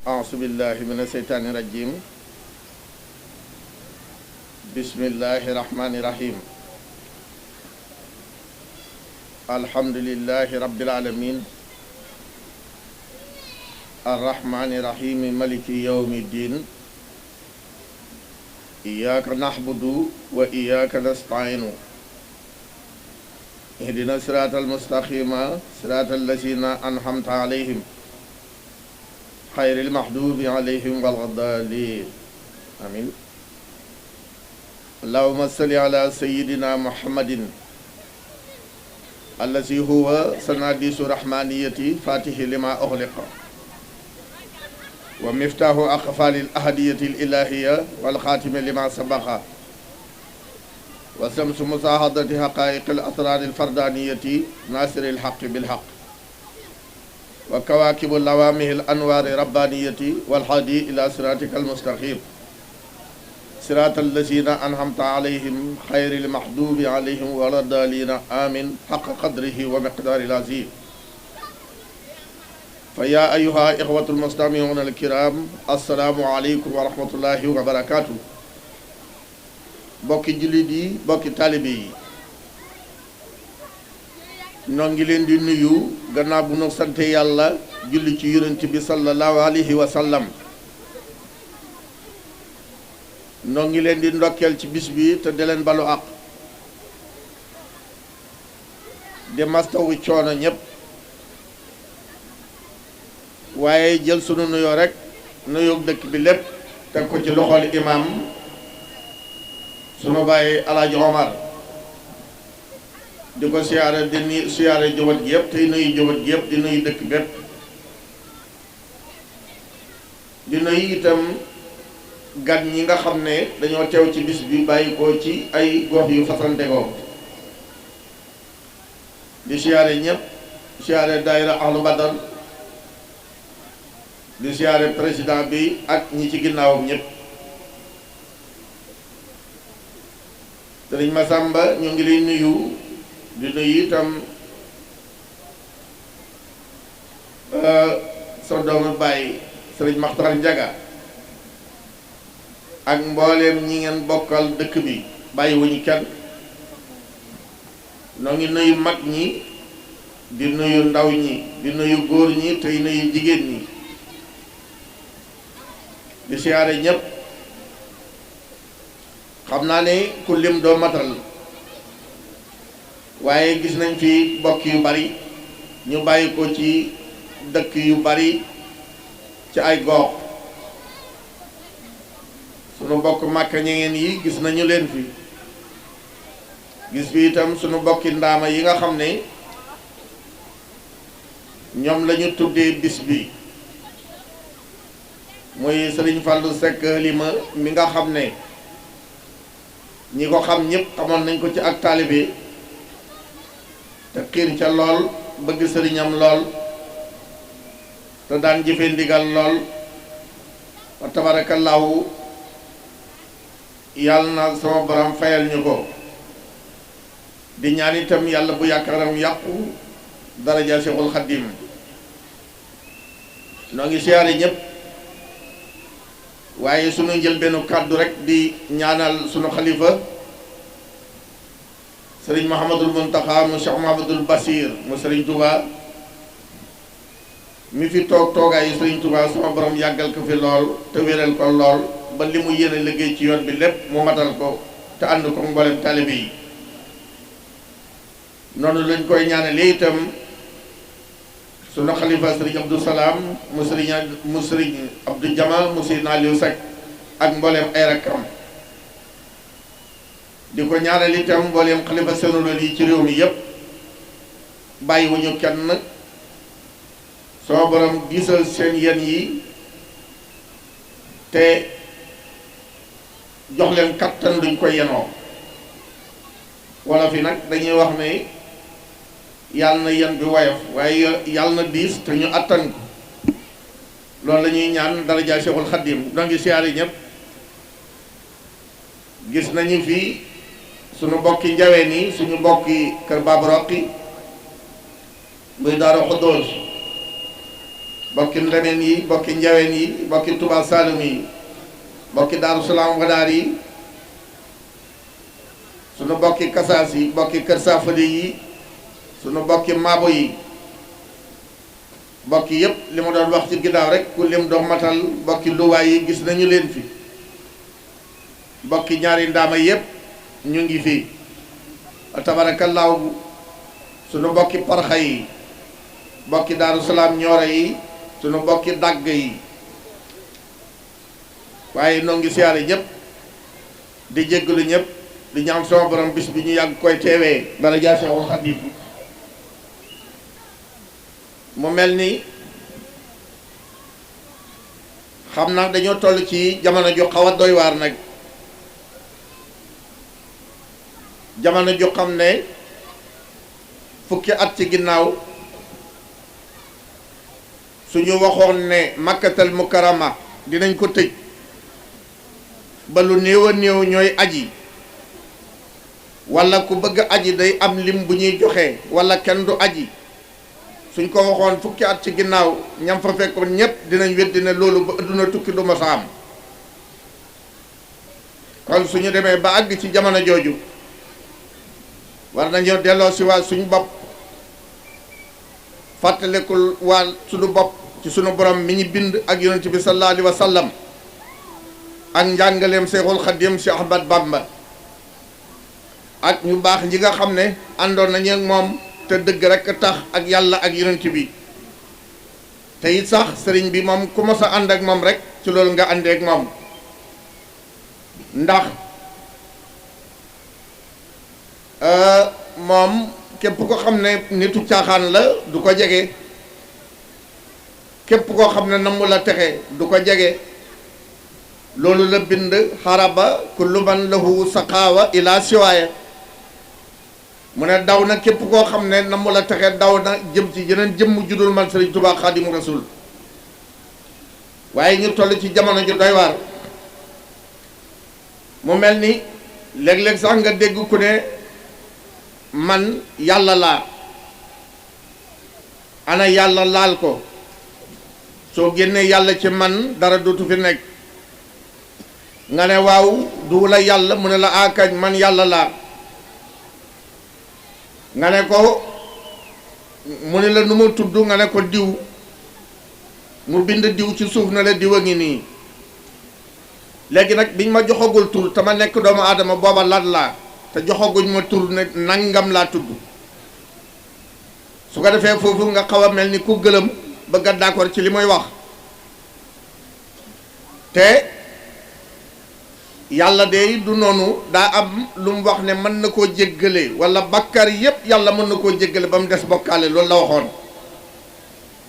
أعوذ بالله من الشيطان الرجيم بسم الله الرحمن الرحيم الحمد لله رب العالمين الرحمن الرحيم مالك يوم الدين إياك نعبد وإياك نستعين اهدنا الصراط المستقيم صراط الذين أنعمت عليهم خير المحبوب عليهم ولا الضالين آمين اللهم صل على سيدنا محمد الذي هو سناديس رحمانية فاتح لما أغلق ومفتاح أقفال الأهدية الإلهية والخاتم لما سبق وشمس مشاهدة حقائق الأسرار الفردانية ناصر الحق بالحق وكواكب اللوامه الأنوار ربانية والهادي إلى صراطك المستقيم صراط الذين أنعمت عليهم خير المحبوب عليهم ولا الضالين آمين حق قدره ومقدار العظيم فيا أيها إخوة المستمعون الكرام السلام عليكم ورحمة الله وبركاته bokki jullit yi bokki taalibe yi noo ngi leen di nuyu gannaaw bu nu sante yàlla julli ci yonent bi sallallahu alayhi wa sallam noo ngi leen di ndokkeel ci bis bi te di leen balu àq di mastawu coono ñépp waaye jël sunu nuyoo rek nuyoo dëkk bi lépp teg ko ci loxol imaam sunu bàyyi Alaaji Omar di ko siyaare di ni siyaare jëwat gi yëpp tey nuyu jëwat gi yëpp di nuyu dëkk bépp di nuyu itam gan ñi nga xam ne dañoo teew ci bis bi bàyyi ko ci ay gox yu fasantegoo di siyaare ñëpp siyaare daayira ahlu badar di siyaare président bi ak ñi ci ginnaawam ñëpp Sëriñ Masamba ñu ngi lay nuyu di nuyu itam sa doomu baay Sëriñ Maxtar Njaga ak mbooleem ñi ngeen bokkal dëkk bi bàyyiwuñu kenn noo ngi nuyu mag ñi di nuyu ndaw ñi di nuyu góor ñi tey nuyu jigéen ñi di siyaare ñépp xam naa ne ku lim doo matal waaye gis nañ fi bokk yu bari ñu bàyyi ko ci dëkk yu bari ci ay gox sunu bokk màkka ñengeen yi gis nañu leen fi gis fi itam sunu bokki ndaama yi nga xam ne ñoom lañu tuddee bis bi muy Sëriñ Fallou Seck Halima mi nga xam ne ñi ko xam ñëpp xamoon nañ ko ci ak taalibe te xiir ca lool bëgg sëriñam lool te daan jëfe ndigal lool wa tabarakallahu yàlla na sama borom fayal ñu ko di ñaan itam yàlla bu yaakaaram yàqu daraja Seexul Xaddim noo ngi siyaare ñëpp waaye sunu njël benn kàddu rek di ñaanal sunu xalifa sëriñ Mouhamadul Muntaxa mu Cheikh Mouhamadul Basir mu sëriñ Touba mi fi toog toogaayu sëriñ Touba sama borom yàggal ko fi lool te wéral ko lool ba li mu yéene liggéey ci yoon bi lépp mu matal ko te ànd ko mboolem taalibe yi noonu lañ koy ñaanalee itam sunu xalifa sëriñ Abdou Salaam mu sëriñ Abdou Jama mu sëriñ Aliou Seck ak mbooleem ay rakkam di ko ñaanal itam mbooleem xalifa sénégal yi ci réew mi yépp bàyyiwuñu kenn soo borom gisal seen yen yi te jox leen kattan duñ koy yenoo wala fi nag dañuy wax ne yàlla na yen bi woyof waaye yàlla na diis te ñu attan ko loolu la ñuy ñaan daraja Seexul Xaddim doo ngi siyaare ñëpp gis nañu fi suñu bokki njaween yi suñu bokki kër Baaba Roqi muy Daaru Xuddoos bokki ndemeen yi bokki njaween yi bokki Touba Saloum yi bokki Daaru Salaam Wadaar yi sunu bokki Kasaas yi bokki Kër Saafali yi sunu bokki Maabo yi bokki yépp li ma doon wax ci ginnaaw rek ku lim doo matal bokki luwaay yi gis nañu leen fi bokki ñaari ndaama yépp ñu ngi fi tabarakallaahu sunu bokki parxa yi bokki Daaru Salaam ñoore yi sunu bokki dàgg yi waaye noo ngi siyaare ñëpp di jéggalu ñëpp di ñaan sama borom bis bi ñu yàgg koy teewee dara jaa Seexul Xadiim mu mel ni xam naa dañoo toll ci jamono ju xaw a doy waar nag jamono ju xam ne fukki at ci ginnaaw suñu waxoon ne Makkatal Mukarrama dinañ ko tëj ba lu néew a néew ñooy aji walla ku bëgg aji day am lim bu ñuy joxe walla kenn du aji suñ ko waxoon fukki at ci ginnaaw ñam fa fekkoon ñépp dinañ weddi ne loolu ba adduna tukki du ma sa am kon suñu demee ba àgg ci jamono jooju war nañoo delloo si waa suñ bopp fàttalikul waa suñu bopp ci sunu borom mi ñu bind ak yonent bi sallallahu alayhi wa sallam ak njàngaleem Seexul Xadiim Cheikh Ahmad Bamba ak ñu baax ñi nga xam ne àndoon nañu ak moom te dëgg rekk tax ak yàlla ak yonent bi te it sax sëriñ bi moom ku mos a ànd ak moom rek ci loolu nga àndee ak moom ndax moom képp ko xam ne nitu caaxaan la du ko jege képp koo xam ne namu la texe du ko jege loolu la bind xaraba kullu man lahu saqaawa ila siwaaya mu ne daw na képp koo xam ne namu la texe daw na jëm ci yeneen jëmm judul man Sëriñ Tuubaa Xaadimu Rasuul waaye ñu toll ci jamono ju doy waar mu mel ni léeg-léeg sax nga dégg ku ne man yàlla laa ana yàlla laal ko soo génnee yàlla ci man dara dootu fi nekk nga ne waaw du la yàlla mu ne la akañ man yàlla laa nga ne ko mu ne la nu ma tudd nga ne ko diw mu bind diw ci suuf na la diw a ngi nii léegi nag biñ ma joxagul tur te ma nekk doomu aadama booba lan laa te joxaguñ ma tur ne nangam laa tudd su ko defee foofu nga xaw a mel ni ku gëlëm bëgg a d'accord ci li muy wax te yàlla de du noonu daa am lu mu wax ne mën na koo jéggale wala bakkar yépp yàlla mën na koo jéggale ba mu des bokkaale loolu la waxoon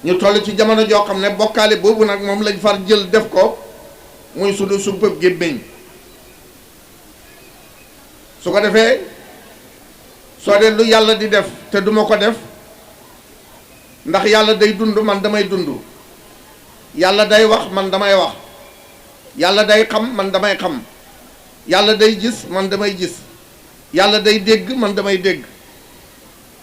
ñu toll ci jamono joo xam ne bokkaale boobu nag moom lañ far jël def ko muy sunu sumpëb gémmiñ su ko defee soo dee lu yàlla di def te duma ko def ndax yàlla day dund man damay dund yàlla day wax man damay wax yàlla day xam man damay xam yàlla day gis man damay gis yàlla day dégg man damay dégg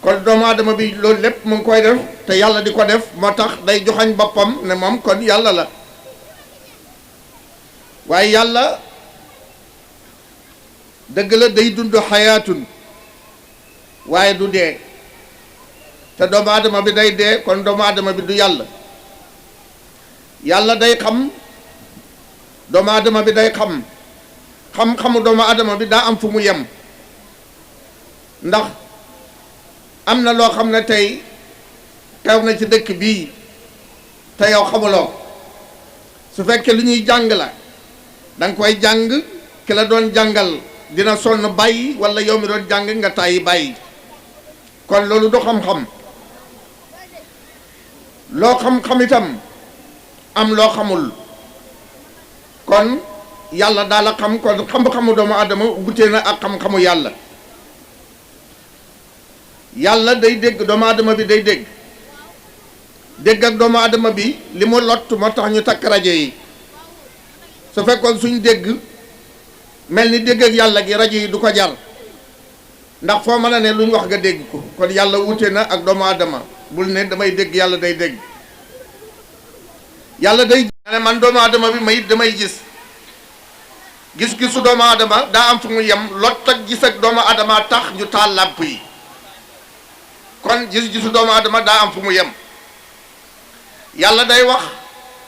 kon doomu aadama bi loolu lépp mu ngi koy def te yàlla di ko def moo tax day joxañ boppam ne moom kon yàlla la waaye yàlla dëgg la day dund xayaatun waaye du dee te doomu aadama bi day dee kon doomu aadama bi du yàlla yàlla day xam doomu aadama bi day xam-xamu doomu aadama bi daa am fu mu yem ndax am na loo xam ne tey xew na ci dëkk bii te yow xamuloo su fekkee lu ñuy jàng la danga koy jàng ki la doon jàngal dina sonn bàyyi walla yow mi doon jàng nga tàyyi bàyyi kon loolu du xam-xam loo xam-xam itam am loo xamul kon yàlla daal a xam kon xam-xamu doomu aadama wutee na ak xam-xamu yàlla yàlla day dégg doomu aadama bi day dégg ak doomu aadama bi li mu lott moo tax ñu takk rajo yi su fekkoon suñ dégg mel ni dégg ak yàlla gi rajo yi du ko jar ndax foo mën a ne lu ñu wax nga dégg ko kon yàlla wute na ak doomu aadama bul ne damay dégg yàlla day dégg yàlla day ne man doomu aadama bi may damay gis-gisu doomu aadama daa am fu mu yem lot ak gis ak doomu aadama tax ñu taal làmp yi kon gis-gisu doomu aadama daa am fu mu yem yàlla day wax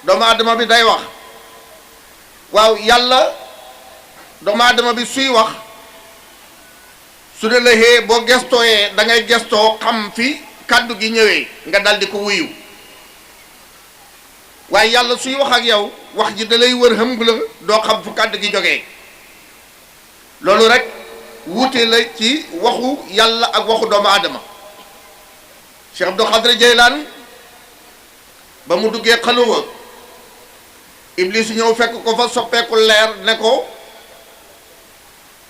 doomu aadama bi day wax waaw yàlla doomu aadama bi suy wax su ne la xee boo gestooyee da ngay gestoo xam fi kàddu gi ñëwee nga dal di ko wuyu waaye yàlla suy wax ak yow wax ji da lay wër hëmb la doo xam fu kàddu gi jógee loolu rek wuute la ci waxu yàlla ak waxu doomu aadama Cheikh Abdou Khadre Jeylaan ba mu duggee xaluwa Iblis ñëw fekk ko fa soppeeku leer ne ko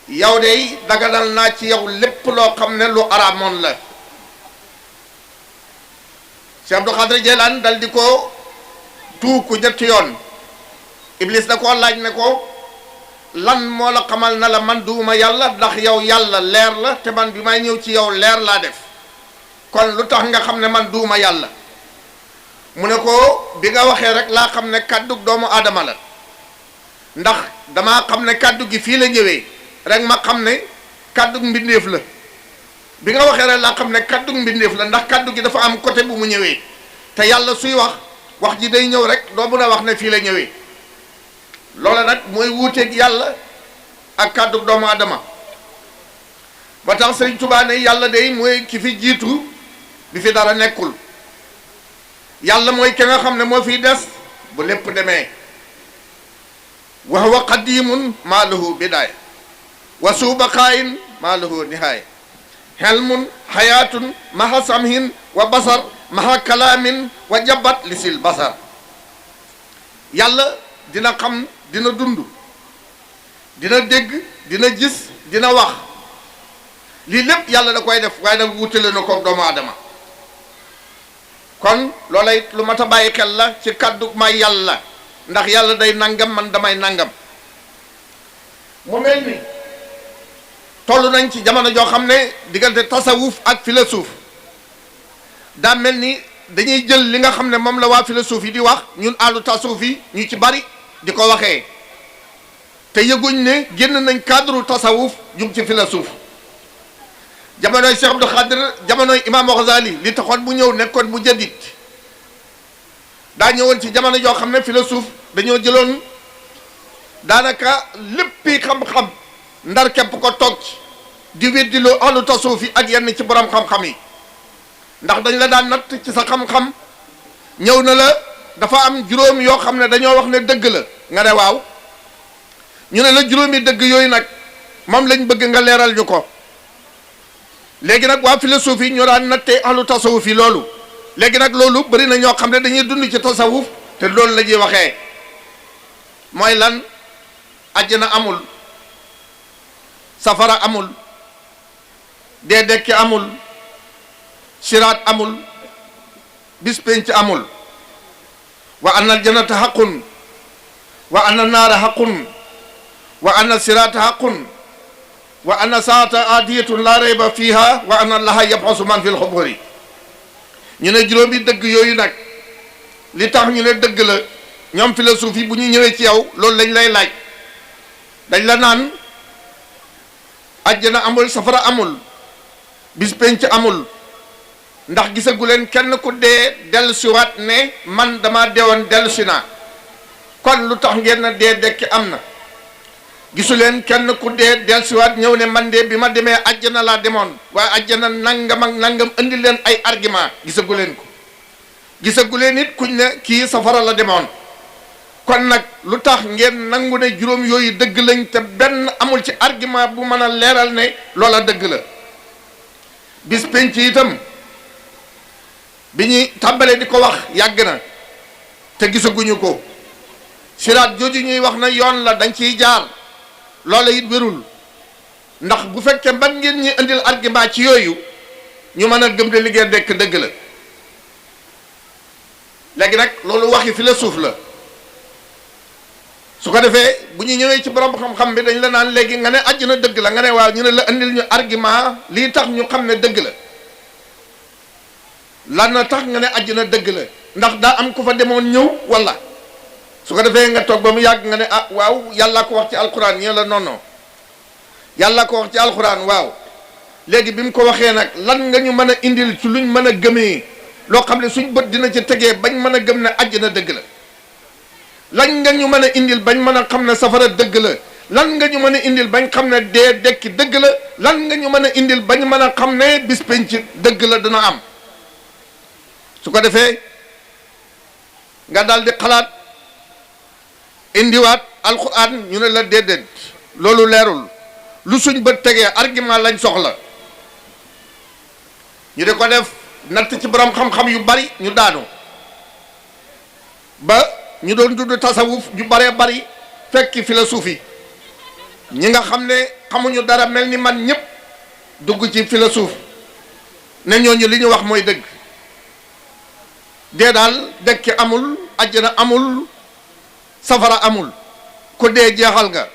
yow de daganal naa ci yow lépp loo xam ne lu araamoon la Cheikh Abdou Khadre Jeylaan dal di ko tuuku ñetti yoon Iblis da koo laaj ne ko lan moo la xamal na la man duuma yàlla ndax yow yàlla leer la te man bi may ñëw ci yow leer laa def kon lu tax nga xam ne man duuma yàlla mu ne ko bi nga waxee rek laa xam ne kàddu doomu aadama la ndax damaa xam ne kàddu gi fii la ñëwee rek ma xam ne kàddu mbindeef la bi nga waxee rek laa xam ne kàddu mbindeef la ndax kàddu gi dafa am côté bu mu ñëwee te yàlla suy wax ji day ñëw rek doo mën a wax ne fii la ñëwee loola nag mooy wuuteeg yàlla ak kàddu doomu aadama ba tax Sëriñ Tuubaa ne yàlla day mooy ki fi jiitu bi fi dara nekkul yàlla mooy ki nga xam ne moo fiy des bu lépp demee wa huwa qadimun maa lahu bidaaya wa subaqaayin maa lahu nihaaya helmun hayaatun maha samhin wa basar maha kalaamin wa jabat lisil basar yàlla dina xam dina dund dina dégg dina gis dina wax lii lépp yàlla da koy def waaye nag wutale na ko doomu aadama kon loolay lu mat a bàyyi xel la ci kàddu may yàlla ndax yàlla day nangam man damay nangam mu mel ni toll nañ ci jamono joo xam ne diggante tasawuf ak philosophe daa mel ni dañuy jël li nga xam ne moom la waa philosophe yi di wax ñun àllu tasawuf yi ñu ci bari di ko waxee te yëguñ ne génn nañ cadre tasawuf jug ci philosophe jamonoy Cheikh Abdou Khadre jamonoy Imam Ghazali li taxoon bu ñëw nekkoon bu jadit daa ñëwoon ci jamono joo xam ne philosophe dañoo jëloon daanaka léppi xam-xam ndar képp ko toog di weddiloo ahlu tasawuf yi ak yenn ci borom xam-xam yi ndax dañ la daan natt ci sa xam-xam ñëw na la dafa am juróom yoo xam ne dañoo wax ne dëgg la nga ne waaw ñu ne la juróomi dëgg yooyu nag moom lañ bëgg nga leeral ñu ko léegi nag waa philosophe yi ñoo daan nattee ahlu tasawuf yi loolu léegi nag loolu bëri na ñoo xam ne dañuy dund ci tasawuf te loolu la ñuy waxee mooy lan àjjana amul safara amul dee dekki amul siraat amul bis penc amul wa anna aljannata haqqun wa anna naara haqqun wa anna siraata haqqun wa anna saata aatiyatun laa rayba fiha wa anna allaha yab'asu man fil xuburi ñu ne juróomi dëgg yooyu nag li tax ñu ne dëgg la ñoom philosophe yi bu ñu ñëwee ci yow loolu lañ lay laaj dañ la naan àjjana amul safara amul bis penc amul ndax gisagu leen kenn ku dee dellu siwaat ne man dama deewoon dellu si naa kon lu tax ngeen na dee dekki am na gisu leen kenn ku dee dellu siwaat ñëw ne man de bi ma demee àjjana laa demoon waaye àjjana nangam ak nangam indi leen ay argument gisagu leen ko gisagu leen it kuñ ne kii safara la demoon kon nag lu tax ngeen nangu ne juróom yooyu dëgg lañ te benn amul ci argument bu mën a leeral ne loola dëgg la bis penc itam bi ñuy tàmbalee di ko wax yàgg na te gisaguñu ko siraat jooju ñuy wax na yoon la dañ ciy jaar loola it wérul ndax bu fekkee ban ngeen ñi indil argument ci yooyu ñu mën a gëm de li ngeen dekk dëgg la léegi nag loolu waxi philosophe la su ko defee bu ñu ñëwee ci borom xam-xam bi dañ la naan léegi nga ne àjjana dëgg la nga ne waaw ñu ne la indil ñu argument lii tax ñu xam ne dëgg la lan na tax nga ne àjjana dëgg la ndax daa am ku fa demoon ñëw wala su ko defee nga toog ba mu yàgg nga ne ah waaw yàlla ko wax ci alxuraan ñee la non non yàlla ko wax ci alxuraan waaw léegi bi mu ko waxee nag lan nga ñu mën a indil ci luñ mën a gëmee loo xam ne suñ bët dina ci tegee bañ mën a gëm ne àjjana dëgg la lan nga ñu mën a indil bañ mën a xam ne safara dëgg la lan nga ñu mën a indil bañ xam ne dee dekki dëgg la lan nga ñu mën a indil bañ mën a xam ne bis penc dëgg la dina am su ko defee nga daal di xalaat indiwaat alxuraan ñu ne la déedéet loolu leerul lu suñ bët tegee argument lañ soxla ñu di ko def natt ci borom xam-xam yu bari ñu daanu ba ñu doon dudd tasawuf ñu baree bari fekki philosophie ñi nga xam ne xamuñu dara mel ni man ñëpp dugg ci philosophe ne ñooñu li ñu wax mooy dëgg dee daal dekki amul àjjana amul safara amul ku dee jeexal nga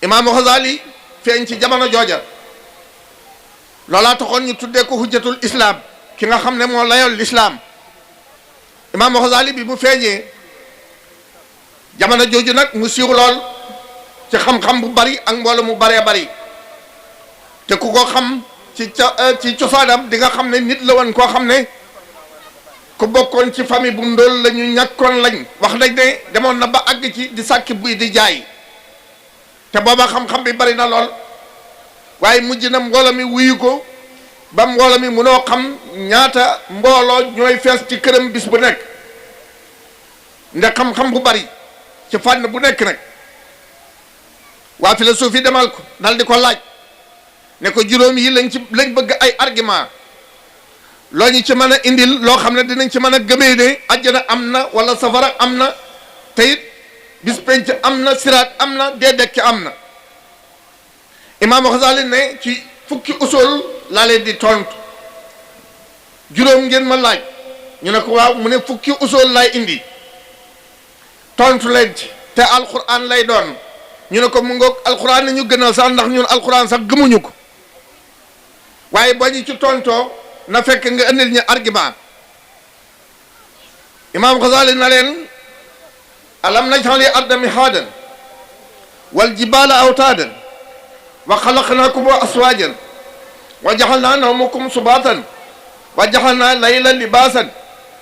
imaamu Xasaali feeñ ci jamono jooja loolaa taxoon ñu tuddee ko hujjatul islam ki nga xam ne moo layool lislaam imaamu Xasaali bi mu feeñee jamono jooju nag mu siiw lool ci xam-xam bu bari ak mbooloo mu baree bari te ku ko xam ci cosaanam di nga xam ne nit la woon koo xam ne ku bokkoon ci famille bu ndóol la ñu ñàkkoon lañ wax nañ ne demoon na ba àgg ci di sàkki buy di jaay te booba xam-xam bi bari na lool waaye mujj na mbooloo mi wuyu ko ba mbooloo mi mënoo xam ñaata mbooloo ñooy fees ci këram bis bu nekk ndax xam-xam bu bari ci fànn bu nekk nag waa philosophie demal ko dal di ko laaj ne ko juróom yi lañ bëgg ay argument loo ñu ci mën a indil loo xam ne dinañ ci mën a gëmee ne àjjana am na wala safara am na te it bis penc am na siraat am na dee dekki am na imaamu Xasaali ne ci fukki usul laa leen di tontu juróom ngeen ma laaj ñu ne ko waaw mu ne fukki usul lay indi tontu leen ci te alquran lay doon ñu ne ko mu ngoog alquran na ñu gënal sax ndax ñun alquran sax gëmuñu ko waaye boo ñu ci tontoo na fekk nga indil ñu argument imaam Xasaali na leen alam naj'alil arda mihaadan wal jibaala awtaadan wa xalaqnaakum aswaajan wa jaxalnaa nawmakum subaatan wa jaxalnaa layla libaasan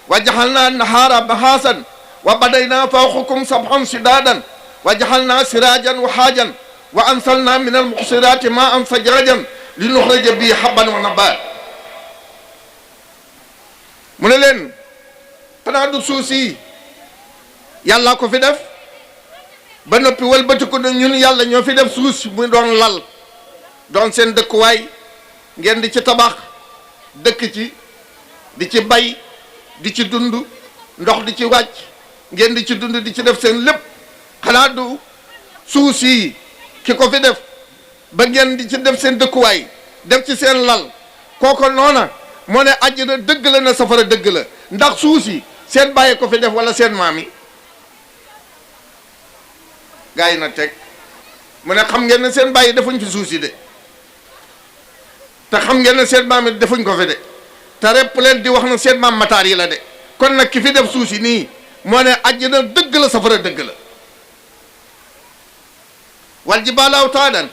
wa jaxalnaa nahaara mahaasan wa badaynaa fawqakum sab'an sidaadan wa jaxalnaa siraajan wa haajan wa anzalnaa minal mu'siraati maa'an sajaajan li nuxrija bihi habban wa nabaat mu ne leen xanaa du suuf si yàlla ko fi def ba noppi wëlbati ko ñun yàlla ñoo fi def suuf si mu doon lal doon seen dëkkuwaay ngeen di ci tabax dëkk ci di ci bay di ci dund ndox di ci wàcc ngeen di ci dund di ci def seen lépp xanaa du suuf si ki ko fi def ba ngeen di ci def seen dëkkuwaay def ci seen lal kooko noona moo ne àjjana dëgg la na safara dëgg la ndax suuf si seen bàyyi ko fi def wala seen maam yi gaa yi na teg mu ne xam ngeen ne seen bàyyi defuñ fi suuf si de te xam ngeen ne seen maam yi defuñ ko fi de te repp leen di wax na seen maam mataar yi la de kon nag ki fi def suuf si nii moo ne àjjana dëgg la safara dëgg la wal jibaala awtaadan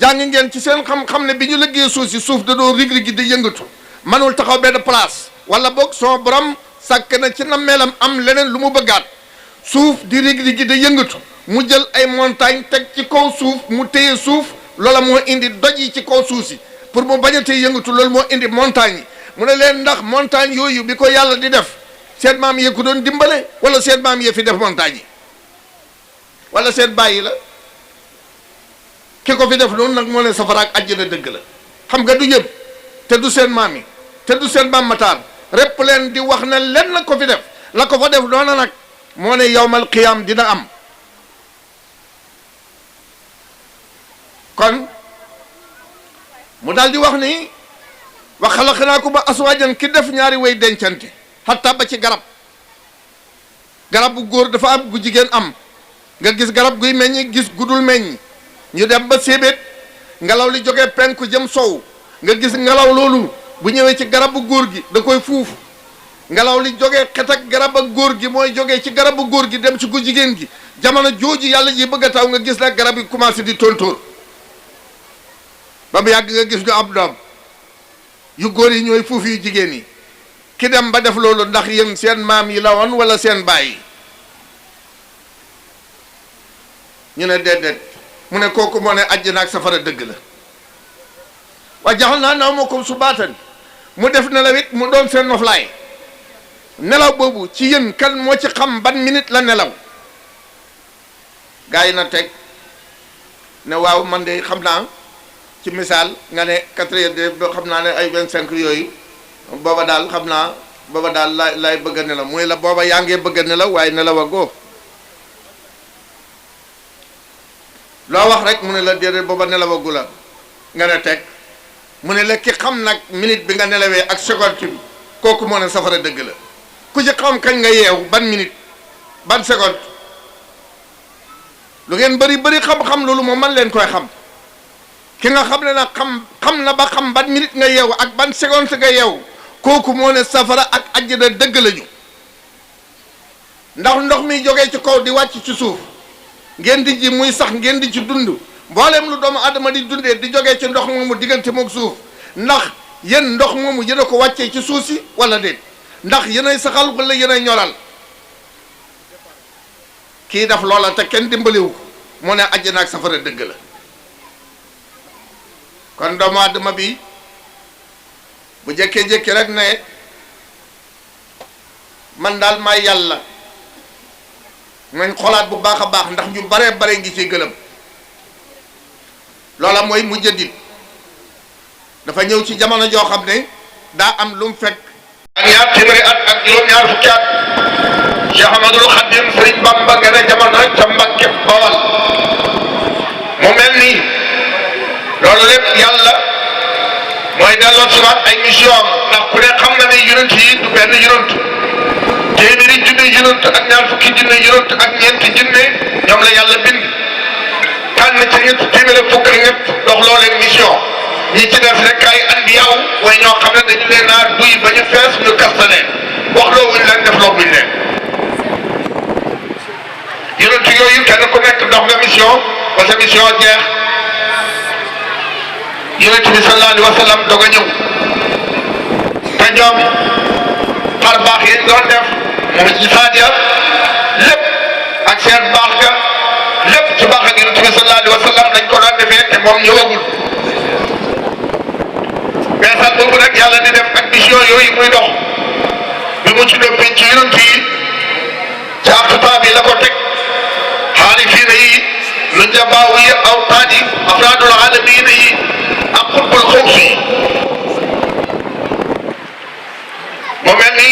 jàng ngeen ci seen xam-xam ne bi ñu liggéey suuf si suuf da doo rig-rigi di yëngatu manul taxaw benn place wala boog soo borom sàkk na ci nammeelam am leneen lu mu bëggaat suuf di rig-rigi di yëngatu mu jël ay montagne teg ci kaw suuf mu téye suuf loola moo indi doj yi ci kaw suuf si pour mu bañ a téye yëngatu loolu moo indi montagne yi mu ne leen ndax montagne yooyu bi ko yàlla di def seen maam yee ko doon dimbale wala seen maam yee fi def montagne yi wala seen bàyyi la ki ko fi def noonu nag moo ne safara ak àjjana dëgg la xam nga du yëpp te du seen maam yi te du seen maam mataar répp leen di wax ne lenn ko fi def la ko fa def noona nag moo ne yawmal qiyaam dina am kon mu daal di wax ni wa xalaqnaakum aswaajan ki def ñaari way dencante xatta ba ci garab bu góor dafa am gu jigéen am nga gis garab guy meññ gis gudul meññ ñu dem ba sébét ngelaw li jógee penku jëm sow nga gis ngelaw loolu bu ñëwee ci garab bu góor gi da koy fuuf ngelaw li jógee xet ak garab ak góor gi mooy jógee ci garabu góor gi dem ci gu jigéen gi jamono jooju yàlla ji bëgg a taw nga gis nag garab yi commencé di tontóor ba mu yàgg nga gis ñu am doom yu góor yi ñooy fuuf yu jigéen yi ki dem ba def loolu ndax yéen seen maam yi la woon wala seen baay yi ñu ne déedéet mu ne kooku moo ne àjjana ak safara dëgg la wa jaxal naa nawmakum subaatan mu def nelaw it mu doon seen noflaay nelaw boobu ci yéen kan moo ci xam ban minute la nelaw gaa yi na teg ne waaw man de xam naa ci misaal nga ne 4 heures de ba xam naa ne ay 25 yooyu booba daal xam naa booba daal laay bëgg a nelaw muy la booba yaa ngee bëgg a nelaw waaye nelaw a góo loo wax rek mu ne la déedéet booba nelawagu la nga ne teg mu ne la ki xam nag minute bi nga nelawee ak seconde bi kooku moo ne safara dëgg la ku ci xam kañ nga yeew ban minute ban seconde lu ngeen bëri xam-xam loolu moom man leen koy xam ki nga xam ne nag xam na ba xam ban minute nga yeew ak ban seconde nga yeew kooku moo ne safara ak àjjana dëgg lañu ndax ndox mi jógee ci kaw di wàcc ci suuf ngeen di ji muy sax ngeen di ci dund mboolem lu doomu adama di dundee di jógee ci ndox moomu diggante mook suuf ndax yéen ndox moomu yéen a ko wàccee ci suuf si wala déet ndax yéenay saxal wala yéenay ñoral kii def loola te kenn dimbaliwu ko moo ne àjjana ak safara dëgg la kon doomu adama bi bu jékkee-jékki rek ne man daal may yàlla nañ xolaat bu baax a baax ndax ñu bare ngi ci gëlëm loola mooy mujaddid dafa ñëw ci jamono joo xam ne daa am lu mu fekk ak ñaar téeméeri at ak juróom-ñaar fukki at Cheikh Ahmadul Khadim Sëriñ Bamba gën a jamono ca Mbàkke Bawal mu mel nii loolu lépp yàlla mooy delloo siwaat ay mission am ndax ku ne xam na ne yonent yi du benn yonent téeméeri junne yonent ak ñaar fukki junne yonent ak ñeenti junne ñoom la yàlla bind tànn ci ñett téeméeri fukk ak ñett dox loo leen mission ñi ci def rek ay anbiyaaw way ñoo xam ne dañu leen a duy ba ñu fees ñu kasta leen wax loo wuñ leen def loo wuñ leen yonent yooyu kenn ku nekk dox nga mission ba sa mission jeex yonent bi sallallahu alayhi wa sallam doog a ñëw te ñoom xar baax yi doon def moom ci saadiya lépp ak seen baax ga lépp ci baax ak yonent bi sallallahu alayhi wa sallam dañ ko doon defee te moom ñëwagul beesal boobu nag yàlla di def ak mission yooyu muy dox bi mu ci dóppee ci yonent yi ci aqtaab yi la ko teg xaalifiina yi lu jabaaw yi awtaad yi afraadul aalamiina yi ak xutbul xaws yi mu mel ni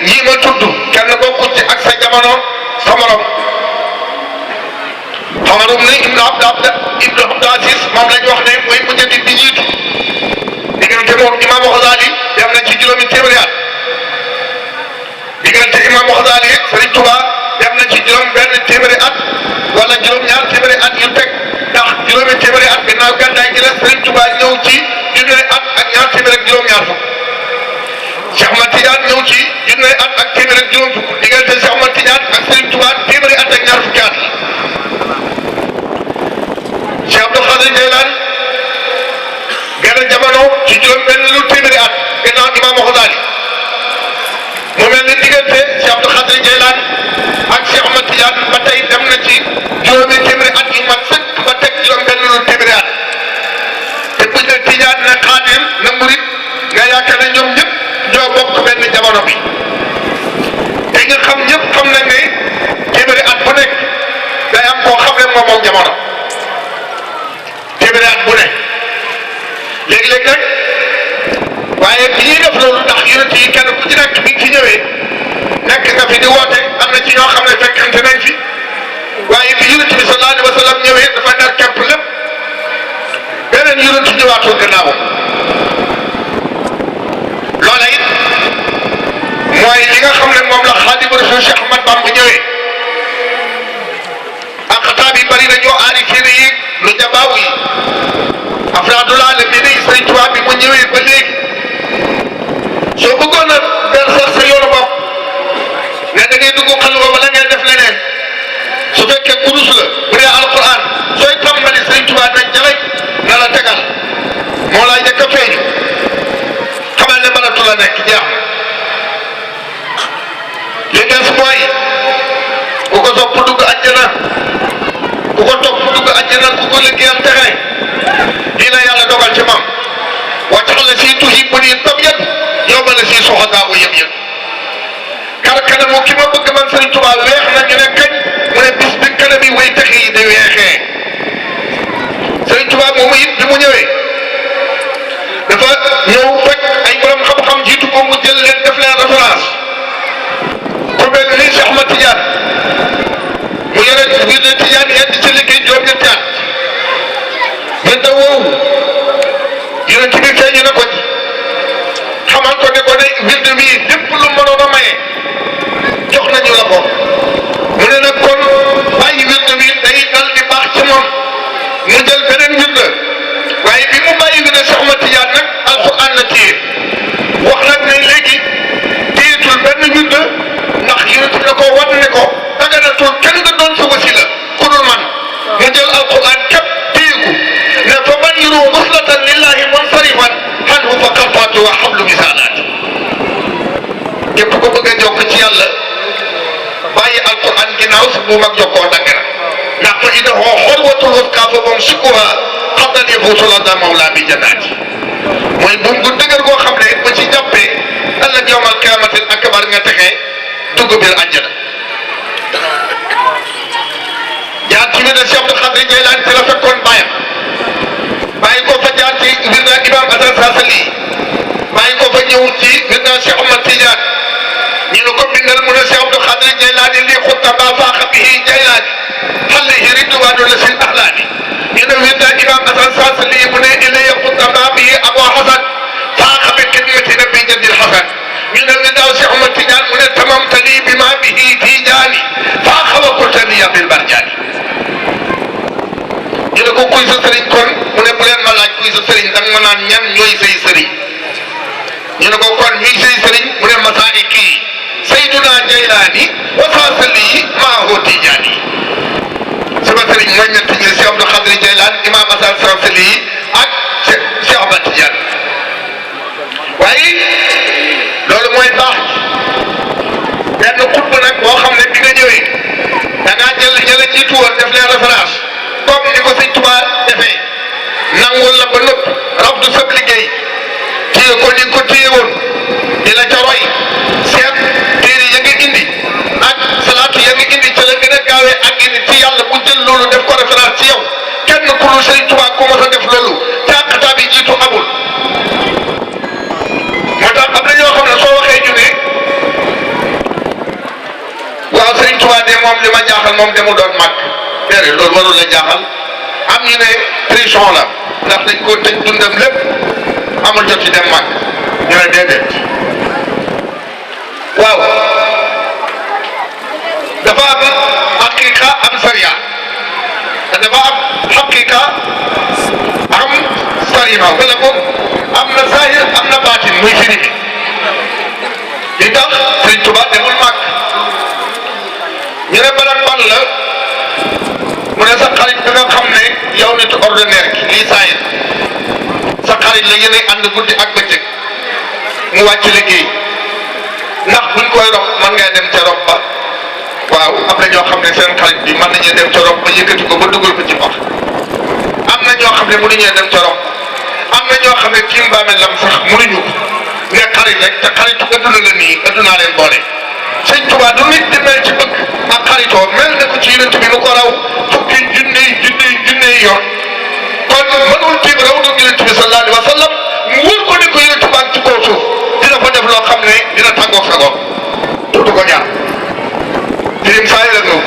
ñii ma tudd kenn bokkul ci ak sa jamono sa morom xamarum ni ibnu abdul aziz moom lañ wax ne mooy mujaddid bi jiitu diggante moom imam Xasaali dem na ci juróomi téeméeri at diggante imam Xasaali Sëriñ Tuubaa dem na ci juróom benn téeméeri at wala juróom-ñaar téeméeri at yu teg ndax juróomi téeméeri at ginnaaw gàddaay gi la Sëriñ Tuubaa ñëw ci junne at ak ñaar téeméer ak juróom-ñaar fukk Cheikh Ahmad Tidiane ñëw ci junne at ak téeméer ak juróom fukk diggante Cheikh Ahmad Tidiane ak Sëriñ Tuubaa téeméeri at ak ñaar fukki at Cheikh Abdou Khadir Jeylaani benn jamono ci juróom benn lu téeméeri at ginnaaw Imam Xasaali mu mel ni diggante Cheikh Abdou Khadir Jeylaani ak Cheikh Ahmad Tidiane ba tey dem na ci juróomi téeméeri at yu mat sëkk ba teg juróom benn lu téeméeri at te buñ ne Tidiane ne Xaadir na murit nga yaakaar ne ñoom ñëpp ñoo bokk benn jamono bi te nga xam ñëpp xam nañ ne téeméeri at bu nekk day am koo xam ne moom jamono téeméeri at bu nekk léegi-léegi nag waaye bi ñuy def loolu ndax yonent yi kenn ku ci nekk bi nga fi ñëwee nekk nga fi di woote am na ci ñoo xam ne fekkante nañ fi waaye bi yonent bi sallallahu alayhi wa sallam ñëwee dafa nar képp lépp beneen yonent ñëwaatul gannaawam loola it mooy li nga xam ne moom la Xaadimu Rasuul Cheikh Ahmad Bamba ñëwee ak xataab yi bari na ñoo aarifiin yi lu jabaaw yi afraadul aalamiin yi Sëriñ Tuubaa bi mu ñëwee ba léegi soo bëggoon a ber sax sa yoonu bopp ku ko topp dugg àjjana ku ko liggéeyal texe lii la yàlla dogal ci moom wa tax la si tuhibbuni tabyad yow ma la si soxadaa u yëg-yëg kar kanamu ki ma bëgg man Sëriñ Tuubaa weex na ñu ne kañ mu ne bis bi kanam yi way texe yi di weexee Sëriñ Tuubaa moomu it bi mu ñëwee dafa ñëw fekk ay borom xam-xam jiitu ko mu jël leen def leen référence ku mel ni Cheikh Ahmad Tidiane mu yore wirde Tidiane yedd ci liggéey juróom-ñetti at wirde woowu yonent bi feeñu na ko ci xamal ko ne ko ne wirde bii lépp lu mënoon a maye jox nañu la ko mu ne nag kon bàyyi wirde bi day dal di baax ci moom mu jël beneen wirde waaye bi mu bàyyi wirde Cheikh Ahmad Tidiane nag alxuraan la téye wax nag ne léegi téyetul benn wirde ndax yonent bi da ko wan ne ko daganatul kenn nga doon sa wasila ku dul man mu jël alxuraan képp téyeku ne fa man yuru muslatan lillahi munsarifan anhu fa kafaatu wa xablu misaanaat képp ko bëgg a jokk ci yàlla bàyyi alquran ginnaaw si bu mag jokkoo dagg na ndax fa innahu xurwatul wusqa fa moom sukuha xabdan yafuutu lada mawla bi jannaati mooy buum gu dëgër goo xam ne ba ci jàppee ëllëg yawmal qiyaamatil akbar nga texee dugg biir àjjana jaar ci biir Cheikh Abdou Khadir Jeylaani ci la fekkoon bàyyam bàyyi ko fa jaar ci wirda imam Asan Saasali bàyyi ko fa ñëw ci wirda Cheikh Ahmad Tidiane ñu ne ko bindal mu ne Cheikh Abdou Khadir Jeylaani lii xutta ma faaxa bihi Jeylaani alayhi ridwaanu la sil ahlaani ñu ne wirda imam Asan Saasali mu ne ilayya xutta ma bihi Abu Hasan faaxa bi kadiyati nabi jadil Hasan ñu ne wirda Cheikh Ahmad Tidiane mu ne tamamtali bi ma bihi Tijaani faaxa wa kultaniya bil barjaani ñu ne ko kuy sa sëriñ kon mu ne bu leen ma laaj kuy sa sëriñ danga ma naan ñan ñooy say sëriñ ñu ne ko kon ñuy say sëriñ mu ne masaa'iki Sayyiduna Jaylaani wa Saasali maahu Tijaani sama sëriñ mooy ñett ñi Cheikh Abdou Khadir Jaylaani Imam Asan Saasali ak Cheikh Ahmad Tidiane waaye loolu mooy baax benn xutba nag boo xam ne bi nga ñëwee da ngaa jël ña la jiitu woon def leen référence comme ni ko Sëñ Tuubaa defee nangul la ba nëpp rafdu sab liggéey téye ko ni ko téye woon di la ca roy seet téere ya nga indi ak salaatu ya nga indi ca la gën a gaawee ak indi ci yàlla bu jël loolu def ko référence ci yow kenn ku dul Sëñ Tuubaa ku mos a def loolu càqataa bi jiitu amul moo tax am na ñoo xam ne soo waxee ñu ne waaw Sëñ Tuubaa de moom li ma jaaxal moom demu doon màgg déedéet loolu warul la jaaxal am ñu ne prison la ndax dañ ko tëj dundam lépp amul jot ci dem màgg ñu ne déedéet waaw dafa am haqiqa am sariya te dafa am haqiqa am sariya wala moom am na zahir am na baatin muy firi li tax Sëñ Tuubaa demul màgg ñu ne balan ban la mu ne sa xarit bi nga xam ne yow nit ordinaire ki lii saayir sa xarit la yéen ànd guddi ak bëccëg mu wàcc liggéey ndax buñ koy rob man ngay dem ca rob ba waaw am na ñoo xam ne seen xarit bi mën nañu dem ca rob ba yëkkati ko ba dugal ko ci pax am na ñoo xam ne mënuñu dem ca rob am na ñoo xam ne tiim baame lam sax mënuñu ne xarit rek te xaritu adduna la nii addunaa leen boole Sëñ Tuubaa du nit di mel ci bëgg ak xaritoo mel na ko ci yonent bi lu ko raw fukki junne yoon kon mënul tiim raw du yonent bi sallallahu alayhi wa sallam mu wër ko ni ko yonent baa ci kaw suuf dina fa def loo xam ne dina tàggoog sa gox tudd ko ñaar dirim saa yi la ñëw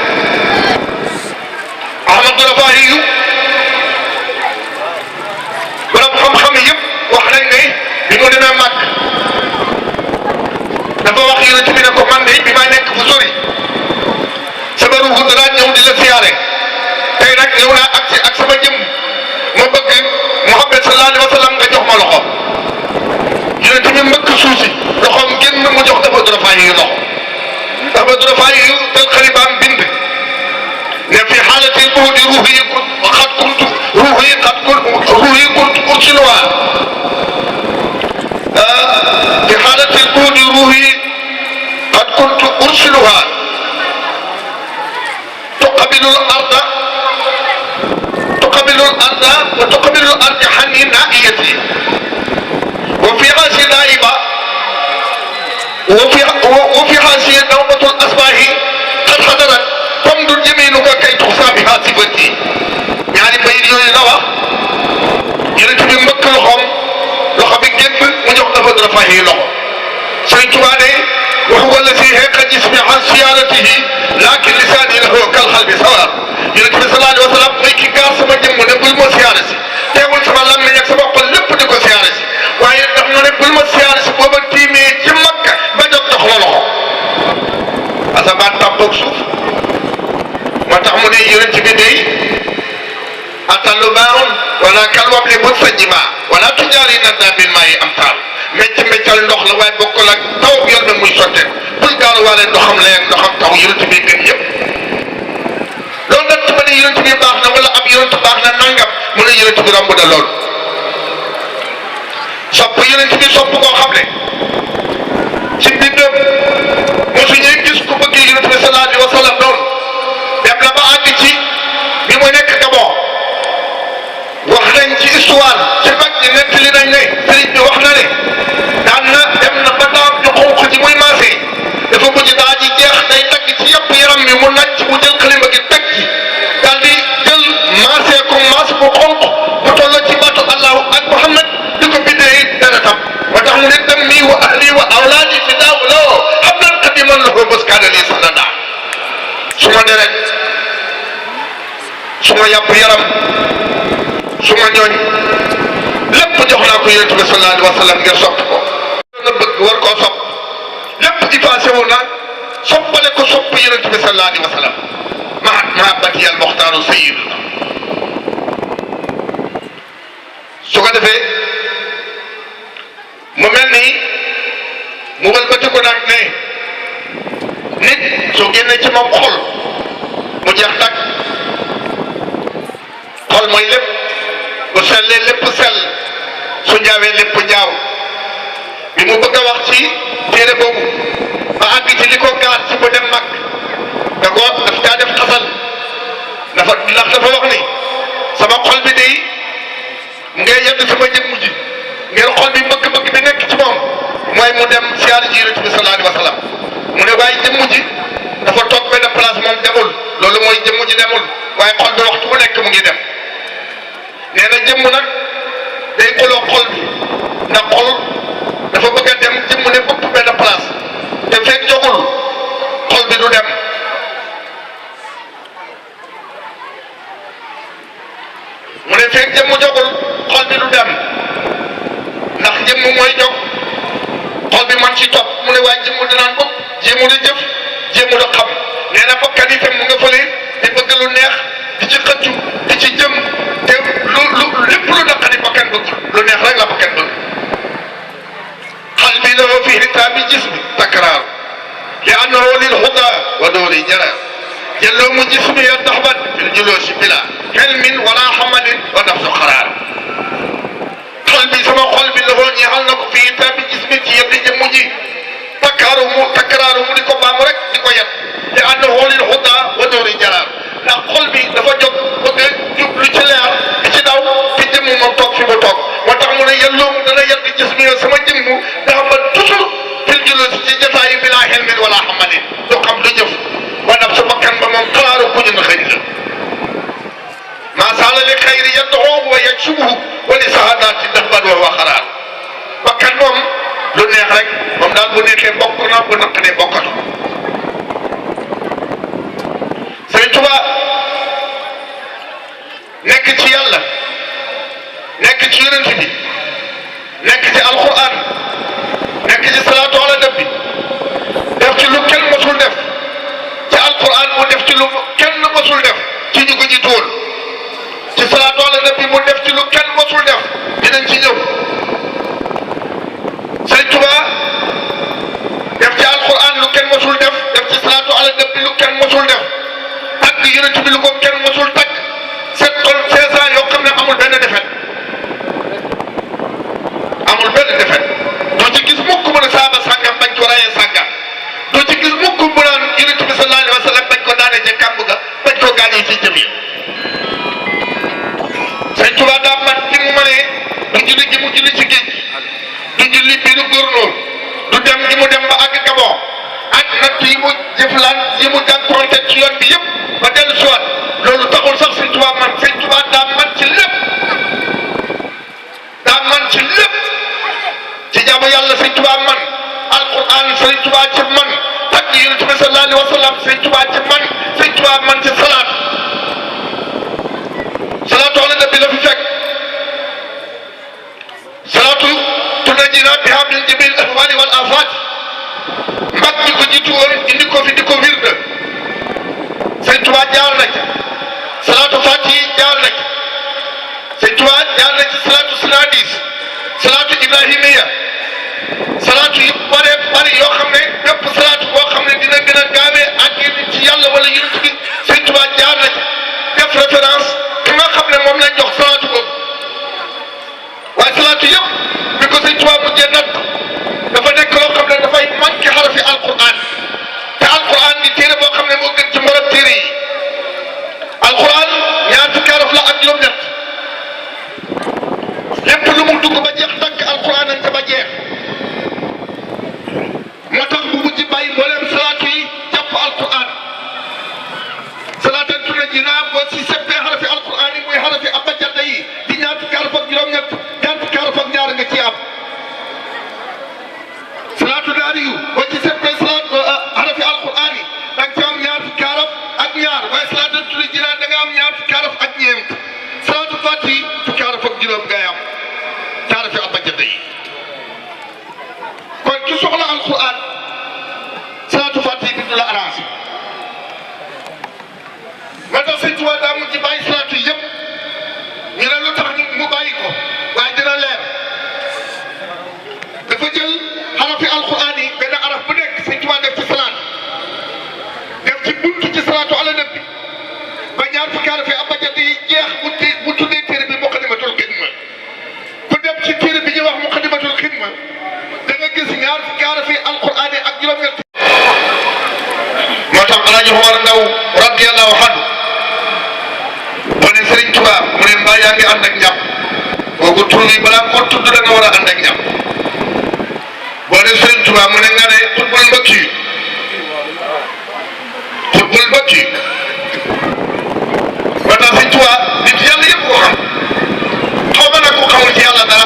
Ahmadu Rafaahi yu borom xam-xam yëpp wax nañ ne bi mu demee màgg dafa wax yonent bi ne ko man de bi may nekk fu sori sama ruuxu danaa ñëw di la siyaare tey nag ñëw naa ak sama jëm ma bëgg Muhammad sallallahu alayhi wa sallam nga jox ma loxo yonent bi mbëkk suuf si loxoom génn mu jox Ahmadu Rafaahi yu loxo Ahmadu Rafaahi yu tel xalibaam bind ne fi xaalatil buudi ruuhi xat kuntu ursiluha في حالة البعد روحي قد كنت أرسلها تقبل الأرض وتقبل الأرض حني نائيتي وفي عاشي نائبة وفي عاشي نوبة الأصباح قد حضرت تمدد يمينك كي تخصى بها صفتي يعني بين يوني لوا يرتب مكة لهم لخم الجنب وجب نفذ رفاهي لهم سيتواني وهو الذي هيك جسمي عن سيارته لكن لساني له كالخلب سواء يرتب صلى الله عليه وسلم ويكي قال سما جم نقول ما سيارتي teewul sama lammiñ ak sama xol lépp di ko siyaare si waaye daf ñu ne bul ma siyaare si booba tiimee ci Makka ba jóg jox la loxo asamaan tàmpoog suuf moo tax mu ne yonent bi day atallu baarun wala kalwam li bul sa jima wala tujaari nadda bil maa yi am taal mbeccal ndox la waaye bokkul ak taw yor na muy sottee bul gaalu waale ndoxam leeg ndoxam taw yonent bi gën yëpp loolu nag ma ne yonent bi baax na wala ab yonent baax na nangam mu ne yonent bi romb na lool sopp yonent bi sopp koo xam ne ci mbindam mosu ñuy gis ku bëgg yonent bi sallallahu alayhi wa sallam noonu dem na ba àgg ci bi mu nekk Gabon wax nañ ci histoire ci mag ñi nettali nañ ne sëriñ bi wax na ne daan na dem na ba daam ñu xonq ci muy maase dafa mujj daa ji jeex day dagg ci yëpp yaram mi mu nacc mu jël xalima gi teg ci daal di jël maase ko maas bu xonq bu tolloo ci baatu allahu ak Muhammad di ko bindee dara tam moo tax mu ne dammi wa ahli wa awlaadi fi daaw loo xam nan qadiman lahu baskaana lii sanada su ma deret su ma yàpp yaram su ma ñooñ lépp jox naa ko yonent bi sallallahu alayhi wa sallam ngir sopp ko na bëgg war koo sopp lépp effacé wu na soppale ko sopp yonent bi sallallahu alayhi wa sallam mahabbati al muxtaaru sayyiduna su ko defee mu mel ni mu wëlbati ko nag ne nit su génnee ci moom xol mu jeex tàkk xol mooy lépp bu sellee lépp sell su njaawee lépp njaaw bi mu bëgg a wax ci téere boobu ba àgg ci li ko gaar ci bu dem mag da ko daf caa def xasal ndax dafa wax ni sama xol bi day ngay yedd sama jëmm ji ngeen xol bi bëgg-bëgg bi nekk ci moom mooy mu dem siyaare ji Yonent bi sallallahu alayhi wa sallam mu ne waaye jëmm ji dafa toog benn place moom demul loolu mooy jëmm ji demul waaye xol bi waxtu bu nekk mu ngi dem nee na jëmm nag day xoloo xol bi ndax xol dafa bëgg a dem jëmm ne bëpp benn place te fekk jogul xol bi du dem mu ne fekk jëmm jogul xol bi du dem ndax jëmm mooy jog xol bi man ci topp mu ne waaye jëmm dinaan bëpp jéemu di jëf jéemu di xam nee na bakkan itam mu nga fële di bëgg lu neex di ci xëccu di ci jëm te lépp lu naqari bakkan bëgg lu neex rek la bakkan bëgg qalbi lahu fi hitaabi jismi takraar li annahu lil huda wa nuuri jara jëlloomu jismi ya taxbat fil julusi bila xelmin wala xamalin wa nafsu xaraar qalbi sama xol bi lahu ñeexal na ko fi hitaabi jismi ci yëpp di jëmm ji takraaru mu di ko baamu rek di ko yet li annahu lil huda wa nuuri jara ndax xol bi dafa jóg bëgg a jublu ci leer di ci daw fi jëmm moom toog fi mu toog moo tax mu ne yelloomu dana yedd gis mi sama jëmm ndax man toujours fil julus ci jotaayu bi laa xelmin wala xamalin du xam du jëf wa naf su bakkan ba moom xalaaru ku ñu xëy la maa saala li xayri yad'uhu wa yaksubuhu wa li saadaati dahban wa huwa xaraar bakkan moom lu neex rek moom daal bu neexee bokk na bu naqaree bokkatu Sëriñ Tuubaa nekk ci yàlla nekk ci yonent bi nekk ci alquran nekk ci salaatu ala nabi def ci lu kenn mosul def ci alquran mu def ci lu kenn mosul def ci ñu ko jiitu woon ci salaatu ala nabi mu def ci lu kenn mosul def dinañ ci ñëw Sëriñ Tuubaa def ci alquran lu kenn mosul def def ci salaatu ala nabi lu kenn mosul def ak yonent bi lu ko kenn mosul tagg 16 ans yoo xam ne amul benn defet amul benn defet doo ci gis mukk mu ne saaba sàngam bañ ko rayee sàngam doo ci gis mukk mu naan yonent bi sallallahu alayhi wa sallam bañ ko daanee ca kàmb ga bañ ko gaañee ci jëm yi sallallahu alayhi wa sallam sëñ Tuubaa ci man sëñ Tuubaa man ci salaatu ala nabi la fi fekk salaatu tunajjina biha min jamiil ahwaali wal aafaat mag ñi ko jiitu woon indi ko fi di ko wirde sëñ Tuubaa jaar na ci salaatu faatihi jaar na ci sëñ Tuubaa jaar na ci salaatu sinadis salaatu ibrahimiya salaatu yu bare yoo xam ne bépp salaatu boo xam ne dina gën a gaawee ak ci yàlla wala yonent bi sëñ Tuubaa jaar na ci def référence ki nga xam ne moom lañ jox salaatu boobu waaye salaatu yëpp bi ko sëñ Tuubaa mujjee nag dafa nekk loo xam ne dafay manqué xarafi alquran te alquran di téere boo xam ne moo gën ci mboolem téere yi alquran ñaar fukki araf la ak juróom-ñett lépp lu mu dugg ba jeex tàkk alquran nañ ko ba jeex moo tax bu mujj bàyyi mbooleem salaatu yi jàpp alquran salaatan tunajjinaa boo si seppee xarafi alquran yi muy xarafi abajada yi di ñaar fukki araf ak juróom-ñett ñaar fukki araf ak ñaar nga ci am salaatu daari yu boo ci seppee salaatu xarafi alquran yi da nga ci am ñaar fukki araf ak ñaar waaye salaatan tunajjinaa da nga am ñaar fukki araf ak ñeent salaatu faatihi fukki araf ak juróom ngay am xarafi abajada yi kon ki soxla alquran salaatu faatihi bi du la arrangé moo tax sëñ Tuubaa daa mujj bàyyi salaatu yëpp ñu ne lu tax mu bàyyi ko waaye dina leer dafa jël xarafi alquran yi benn araf bu nekk sëñ Tuubaa def ci salaatu def ci buntu ci salaatu ala nabi ba ñaar fukki arafi abajad yi jeex bu tuddee téere bi muqaddimatul xidma ku dem ci téere bi ñuy wax muqaddimatul xidma da nga gis ñaar fukki arafi alquran yi ak juróom-ñett moo tax Alaaji Omar Ndaw radiyallahu anhu mu ne Sëriñ Tuubaa mu ne mbaa yaa ngi ànd ak njàpp kooku tur bi balaa ko tudd da nga war a ànd ak njàpp boo ne Sëriñ Tuubaa mu ne nga ne xutbul mbokk yi xutbul mbokk yi moo tax Sëriñ Tuubaa nit yàlla yëpp ko xam xaw ma nag ku xamul ci yàlla dara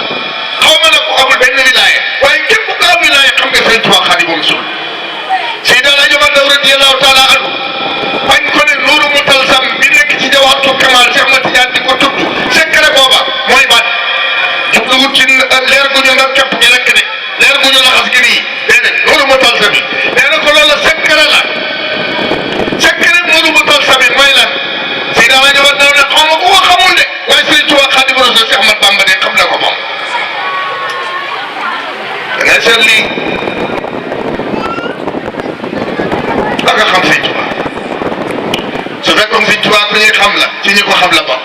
xaw ma nag ku amul benn wilaaya waaye képp ku am wilaaya xam nga Sëriñ Tuubaa Xaadimu Rasuul Seydi Alaaji Omar Ndaw radiyallahu taala anhu bañ ko ne nuuru mu talsam bi nekk ci Jawharatul Kamal Cheikh Ahmad Tidiane di ko tudd secret booba mooy ban jubluwut ci leer gu ñu nag képp gi rek de leer gu ñu laxas gi nii déedéet nuuru mu talsam bi nee na ko loolu secret la secret nuuru mu talsam bi mooy lan Seydi Alaaji Omar Ndaw ne xaw ma ku ko xamul de waaye Sëriñ Tuubaa Xaadimu Rasuul Cheikh Ahmad Bamba de xam na ko moom da ngay seet lii da nga xam Sëriñ Tuubaa su fekkoon Sëriñ Tuubaa ku ñuy xam la ci ñi ko xam la bokk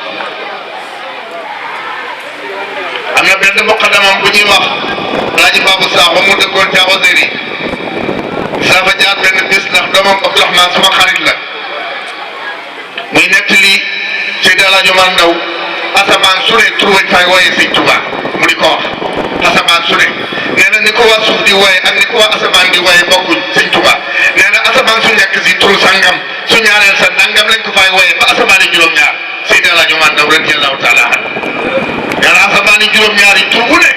am na benn muqaddamam bu ñuy wax Alaaji Babou Sakho mu dëkkoon ca Awazeri saa fa jaar benn bis ndax doomam Abdourahmane sama xarit la muy nettali Seydi Alaaji Omar Ndaw asamaan su ne tur wañ fay wooyee Sëriñ Tuubaa mu di ko wax asamaan su ne nee na ni ko waa suuf di wooye ak ni ko waa asamaan di wooye bokkuñ Sëriñ Tuubaa nee na asamaan su njëkk si turu sangam su ñaareel sa nangam lañ ko fay wooye ba asamaan yi juróom-ñaar Seydi Alaaji Omar Ndaw radiyallahu taala anhu nee na asamaan yi juróom-ñaar yi tur wu ne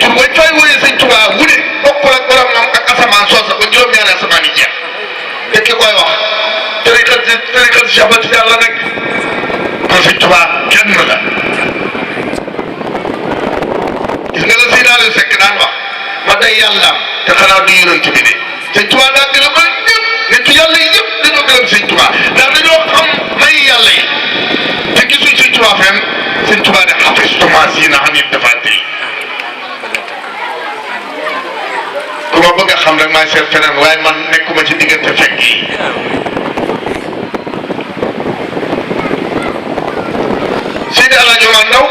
tur wañ fay wooye Sëriñ Tuubaa wu ne bokkul ak boromam ak asamaan soosa ba juróom-ñaari asamaan yi jeex te ki koy wax tariqat Cheikh Ahmad Tidiane la nekk kon Sëriñ Tuubaa kenn la gis nga la Seydi Aliou Seck daan wax ma day yàlla te xanaa du yonent bi de Sëriñ Tuubaa daa gën a mën ñëpp nitu yàlla yi yëpp dañoo gërëm Sëriñ Tuubaa ndax dañoo xam may yàlla yi te gisuñ Sëriñ Tuubaa fenn Sëriñ Tuubaa de xafistu maa siina anil dafaati ku ma bëgg a xam rek maay seet feneen waaye man nekkuma ci diggante fekk yi Seydi Alaaji Omar Ndaw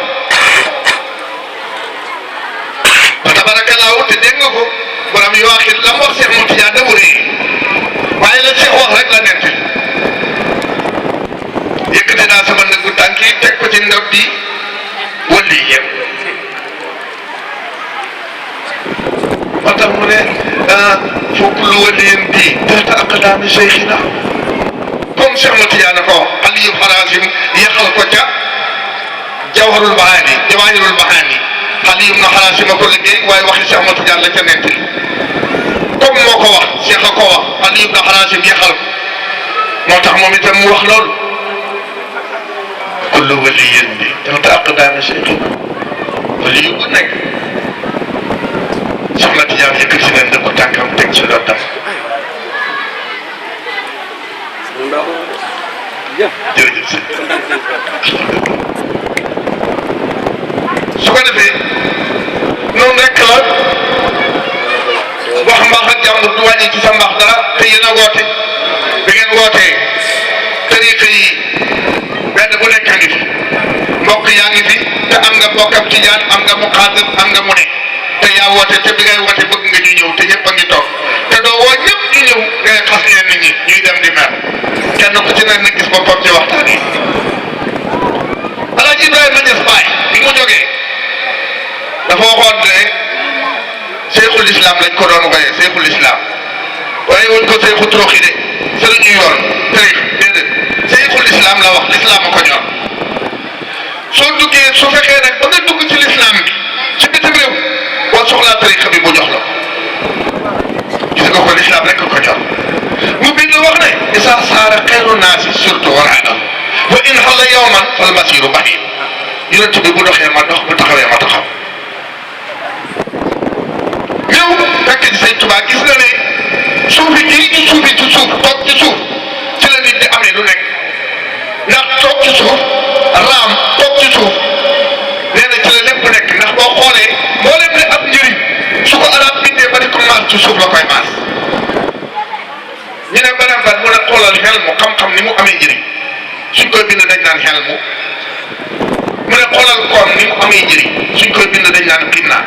tabarakallaahu te dégg nga ko borom yoo wax it la mu wax Cheikh Ahmad Tidiane dafa rëy waaye la Cheikh wax rek la nekk yëkkati naa sama ndëggu tànk yi teg ko ci ndaw di wëlli yëpp moo tax mu ne fokk lu wëliyin bi taxta aqdaami cheikhina comme Cheikh Ahmad Tidiane ko Aliyu Harazim yaxal ko ca Jawharul Bahani Jawahirul Bahani Aliyu ibn Harazim ko liggéey waaye waxi Cheikh Ahmad Tidiane la ca nettali comme moo ko wax Cheikh a ko wax Ali ibn Harasim yaxal moo tax moom itam mu wax loolu kullu waliyin bi taxta aqdaami cheikhina wali yu bu nekk soxna Tijaan yëkkati leen da ko tànkam teg ci doon def jërëjëf sëñ su ko defee noonu rek la wax mbaax ak jàmbur du wàññi ci sa mbaax dara te yéen a woote bi ngeen wootee tariqa yi benn bu nekk ngi fi mbokk yaa ngi fi te am nga mbokk ak tijaan am nga muqaadir am nga mu ne te yaa woote te bi ngay woote bëgg nga ñu ñëw te ñëpp a ngi toog te doo woo ñëpp ñu ñëw ngay xas ñenn ñi ñuy dem di mer kenn ku ci nekk na gis boppam ci waxtaan yi Alaaji Ibrahima Niass Baay bi mu jógee dafa waxoon ne Seyxul Islam lañ ko doon woyee Seyxul Islam waaye woon ko Seyxu Toroxi de sëriñu yoon tariix déedéet Seyxul Islam la wax l'islam a ko ñor soo duggee su fekkee nag ba nga dugg ci l'islam bi ci bitim réew boo soxlaa tariixa bi mu jox la gis nga ko l'islam rek ko ñor mu bind wax ne isa saara xayru naasi surtout waraana wa in xalla yawman fal masiru bahin yonent bi bu doxee ma dox bu taxawee ma taxaw ñëw fekk ci Sëñ Tuubaa gis na ne suufi gii ñu suufi ci suuf toog ci suuf ci la nit di amee lu nekk ndax toog ci suuf raam toog ci suuf nee na ci la lépp nekk ndax boo xoolee mboolem ne ab njëriñ su ko arab bindee ba di ko maas ci suuf la koy maas ñu ne beneen ban mu ne xoolal xel mu xam-xam ni mu amee njëriñ suñ koy bind dañ naan xel mu ne xoolal koom ni mu amee njëriñ suñ koy bind dañ naan xinnaa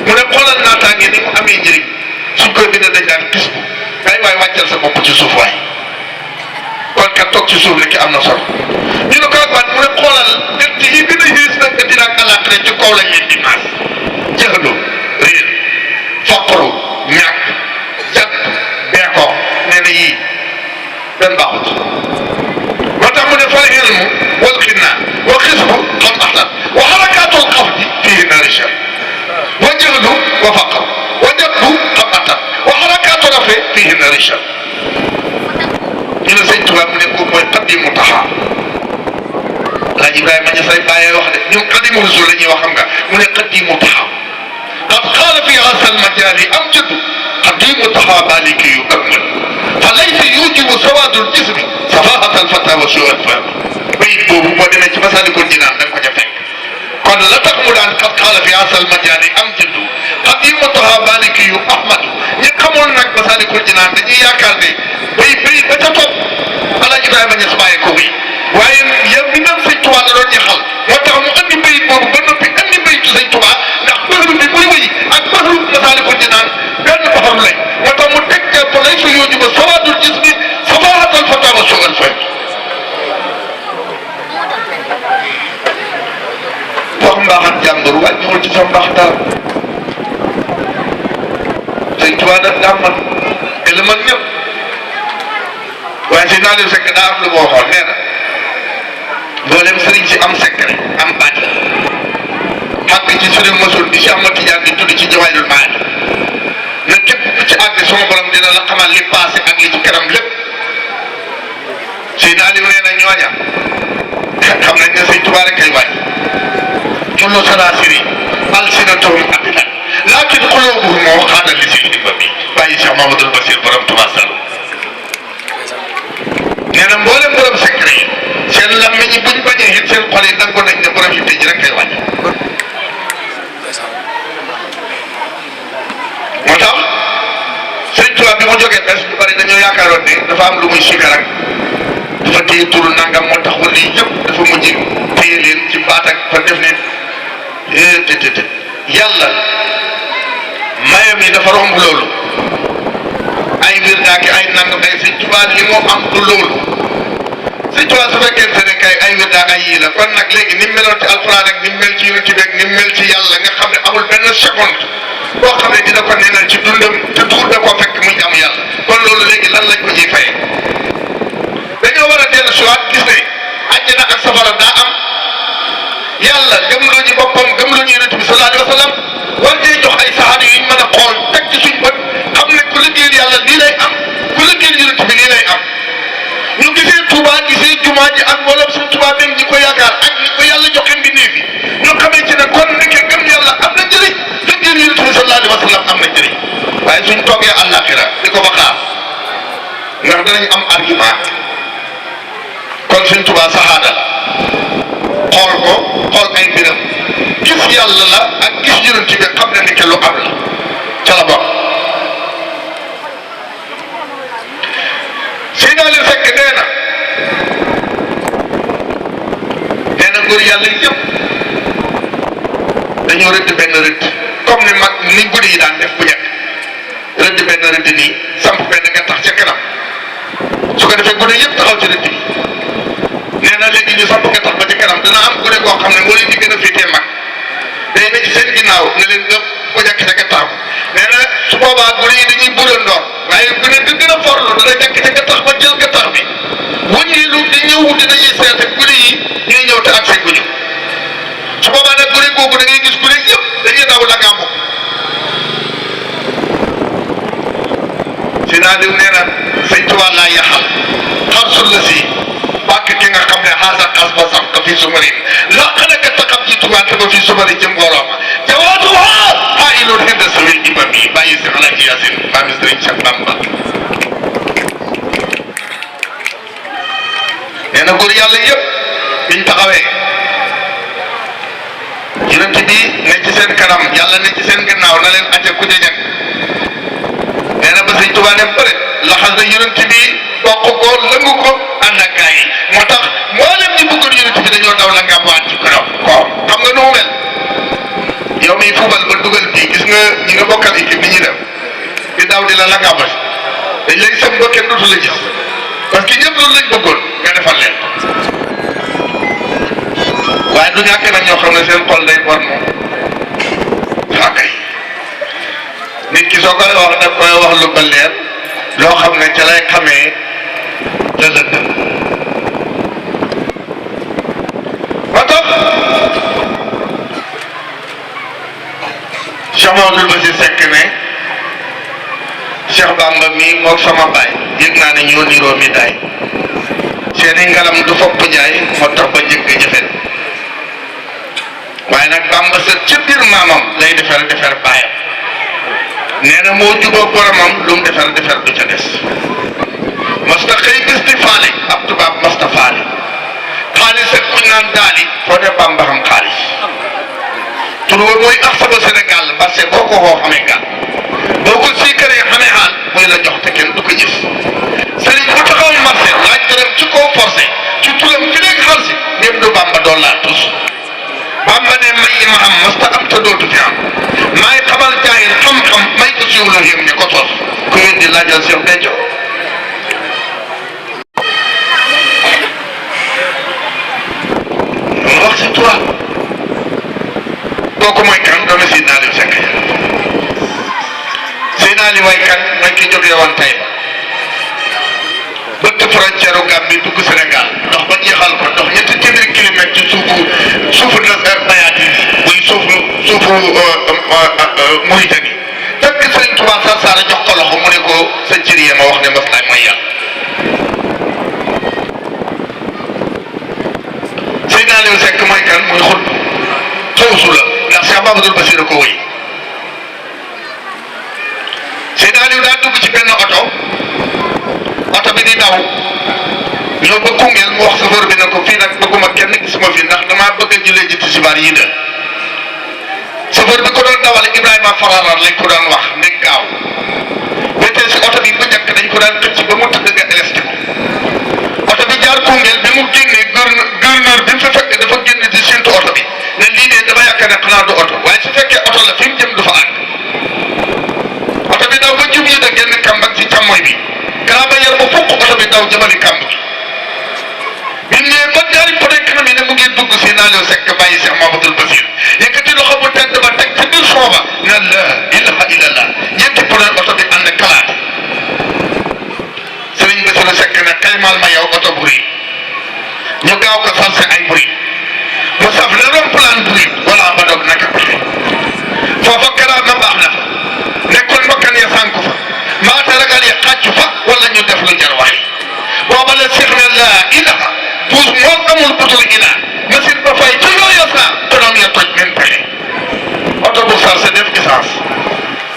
mu ne xoolal naataange ni mu amee njëriñ suñ koy bind dañ naan gis bu ay waay wàccal sa bopp ci suuf waay kon kat toog ci suuf rek am na solo ñu ne ko ak waat mu ne xoolal gerte yi gën a yées nag nga dina ak àllaaxira ci kaw lañ leen di maas jëxlu réer faqru ñàkk jàpp beekoo nee na yii benn baaxut moo tax mu ne fal ilmu wal xinnaa wa xisbu xam axlat wa xarakaatul xafdi fii naari shar wa jëxlu wa faqru wa jabbu xam atat wa xarakaatu rafe fii naari shar ñu ne Sëñ Tuubaa mu ne ko mooy xadimu taxaa Alaaji Ibrahima Niass say bàyyee wax de ñun xadimu rasul la ñuy wax xam nga mu ne xadimu taxaa qad qaala fi asal majaali am jëddu xadimu taxaa maliki yu akmal fa laysa yujibu sawaadul jismi safahatal fata wa su'al fahm bayit boobu boo demee ci Masaalikul Jinaan da nga ko ca fekk kon la tax mu daan qad qaala fi asal majaali am jëddu xadimu taxaa maliki yu ahmad ñi xamoon nag Masaalikul Jinaan dañuy yaakaar ne bay ba ca topp Alaaji Ibrahima Niass bàyyi ko wi waaye yow mi naan Sëñ Tuubaa la doon ñaxal moo tax mu andi bayit boobu ba noppi andi bayitu Sëñ Tuubaa ndax bahru bi muy wëy ak bahru Masaalikul Jinaan benn bahru lañ moo tax mu teg ca fa lay fa yooju ba sawaadul jismi safahatal fata wa su'al fahm wax mbaaxat jàmbur wàññiwul ci sa mbaax dara Sëñ Tuubaa nag daa man te la man ñëpp waaye si naa leen fekk daa am lu ma waxoon nee na mboolem sëriñ si am secret am baat xàgg ci sëriñ Masul bi si Ahmad Tijaan di tudd ci Jawaahirul Maani na képp ku ci àgg sama borom dina la xamal li passé ak li ci kanam lépp si naa leen nee na ñooña xam nañ ne Sëñ Tuubaa rek kay wàññi kullu salaasiri alsinatuhum abidan laakin quluubuhum moo xaana li si himma bi bàyyi Cheikh Mamadou Bassir borom Tuubaa Sall nee na mboolem borom secret yi seen làmmiñ yi buñ bañee it seen xol yi nangu nañ ne borom yitte ji rek kay wàññi moo tax Sëñ Tuubaa bi mu jógee bés ñu bari dañoo yaakaaroon ne dafa am lu muy sikar ak dafa téye turu nangam moo tax wala yëpp dafa mujj téye leen ci baat ak fa def ne te yàlla mayam yi dafa romb loolu ay biir daaki ay nangam ay Sëñ Tuubaa li moo am du loolu Sëñ Tuubaa su fekkente ne kay ay biir daak ay yii la kon nag léegi ni mu meloon ci alxuraan ak ni mu mel ci yonent bi ak ni mu mel ci yàlla nga xam ne amul benn seconde boo xam ne dina ko neenal ci dundam te duur da koo fekk muy am yàlla kon loolu léegi lan lañ ko ciy fayee dañoo war a dellu si waat gis ne àjjana ak safara daa am yàlla gëmloo ñu boppam gëmloo ñu yonent bi sallallahu alayhi wa sallam war cee jox ay saxaar yu ñu mën a xool teg ci suñ bët xam ne ku Tuubaa saxaada xool ko xool ay mbiram gis yàlla la ak gis yonent bi xam na ni ke lu am la ca la bokk. Seydi Aliou Seck nee na góor yàlla yëpp dañoo rëdd benn rëdd comme ni mag ni guddi yi daan def bu njëkk rëdd benn rëdd nii samp benn nga tax ca kanam su ko defee guddi yëpp taxaw ci rëdd bi nee na léegi ñu samp nga tax ba ci kanam dina am guddi boo xam ne moo leen di gën a féetee mag day ne ci seen ginnaaw ne leen nga ko jàkk ca nga tax nee na su boobaa guddi yi dañuy burandoor waaye guddi gi gën a forlu dana jàkk ca nga tax ba jël nga tax bi wëññeelu di ñëw dinañuy seet guddi yi ñuy ñëw te ak seen guñu su boobaa nag guddi googu da ngay gis guddi yëpp dañuy daw la ngaa bokk si naa diw nee na sëñ Tuubaa laa yaxal xarsul la si bàkk ki nga xam ne xaasa xas ba sax ka fii sumarin laq na ka taxam ci Tuubaa te ba fii sumari ci mbooloo ma jawaatu waa aa iloon hinda sawil imam yi bàyyi si Alaaji Yaasin maami Sëriñ Cheikh Bamba nee na góor yàlla yëpp biñ taxawee yonent bi ne ci seen kanam yàlla ne ci seen gannaaw na leen acca ku jëjëg nee na ba sëñ Tuubaa dem bëre laxas na yonent bi bokk ko lëngu ko ànd ak gaa yi moo tax mboolem ñi bëggoon yonent bi dañoo daw la ngàmbaat ci kanam ko xam nga nu mu mel yow miy fubal ba dugal bii gis nga ñi nga bokkal équipe ni ñuy def di daw di la ngàmbat dañ lay sëm ba kenn dootu la gis parce que ñëpp loolu lañ bëggoon nga defal leen waaye du ñàkkee nag ñoo xam ne seen xol day bon moom waa kay nit ki soo koy wax daf koy wax lu ba leer loo xam ne ca lay xamee la lënd ba tax Cheikh Mamadou Bassi Seck ne Cheikh Bamba mi moog sama baay yëg naa ne ñoo niroo mi daay seeni ngalam du fopp jaay moo tax ba jëkk jëfe waaye nag Bamba sa ca biir maamam lay defar baayam nee na moo jubóog boromam lu mu defar du ca des masta xëy gis di faale ab tubaab masta faale xaalis ak kuñ naan daali foo ne Bamba xam xaalis tur wa mooy ax saba Sénégal parce que boo ko xoo xamee gal boo ko siikaree xamee xaal mooy la jox te kenn du ko gis sëriñ bu taxaw marché laaj dërëm ci kaw forcé ci turam fi nekk xal si ñëpp du Bamba doon laa tus Bamba ne may yi ma am masta am te dootu fi am maay xamal jaayir xam-xam may ko siiw la yëm ñi ko sos ku ngeen di laajal Cheikh Béthio loolu wax si toi kooku mooy kan doomi Seydina Aliou Seck Seydina Aliou mooy kan mooy ki jógee woon tey bëtt frontière u Gambie dugg Sénégal dox ba jeexal ko dox ñetti téeméeri kilomètres ci suufu bayaat yi muy suufu Mauritanie fekk Sëriñ Tuubaa Sarsara jox ko loxo mu ne ko sa cëriye ma wax ne mas laay mooy yàlla Seydina Aliou Seck mooy kan muy xut xawsu la ndax Cheikh Mamadou Bassir ko wëy Seydina Aliou daa dugg ci benn oto bi di daw ñëw ba Koungheul mu wax chauffeur bi ne ko fii nag bëgguma kenn gisuma fi ndax damaa bëgg a jullee ji tisbaar yi de chauffeur bi ko doon dawal Ibrahima Fararar lañ ko doon wax ndeg gaaw bétee si oto bi bu njëkk dañ ko daan xëcc ba mu tëdd nga élesté ko oto bi jaar Koungheul bi mu génnee gouverneur bi mu fa fekk dafa génn di séntu oto bi ne lii de dama yaakaar ne xanaa du oto waaye su fekkee oto la fi mu jëm du fa àgg oto bi daw ba jub yi da génn kàmbak ci càmmoñ bi gaa ba yar ba fukk oto bi daw jëmali kàmb gi bi mu ñëwee ba ñaari poto kanam yi ne mu ngi dugg Seydina Aliou Seck bàyyi Cheikh Mamadou Bassir yëkkati loxo bu tedd ba teg ci biir sooba na la ilaha illallah ñetti poto oto bi ànd kalaat Serigne Bassirou Seck ne xaymaal ma yow oto bruit ñu gaaw ko sarse ay bruit mu saf le romplaan bruit wala ba dog naka foofa karaama baax na fa nekkul mbokkan ya sànku fa maata ragal ya xàccu fa wala ñu def lu jar waay booba la Cheikh ne la ilaha puus moo amul butul ila machine ba fay ci yooyu saa tonom ya toj même pexe oto bu sarse def essence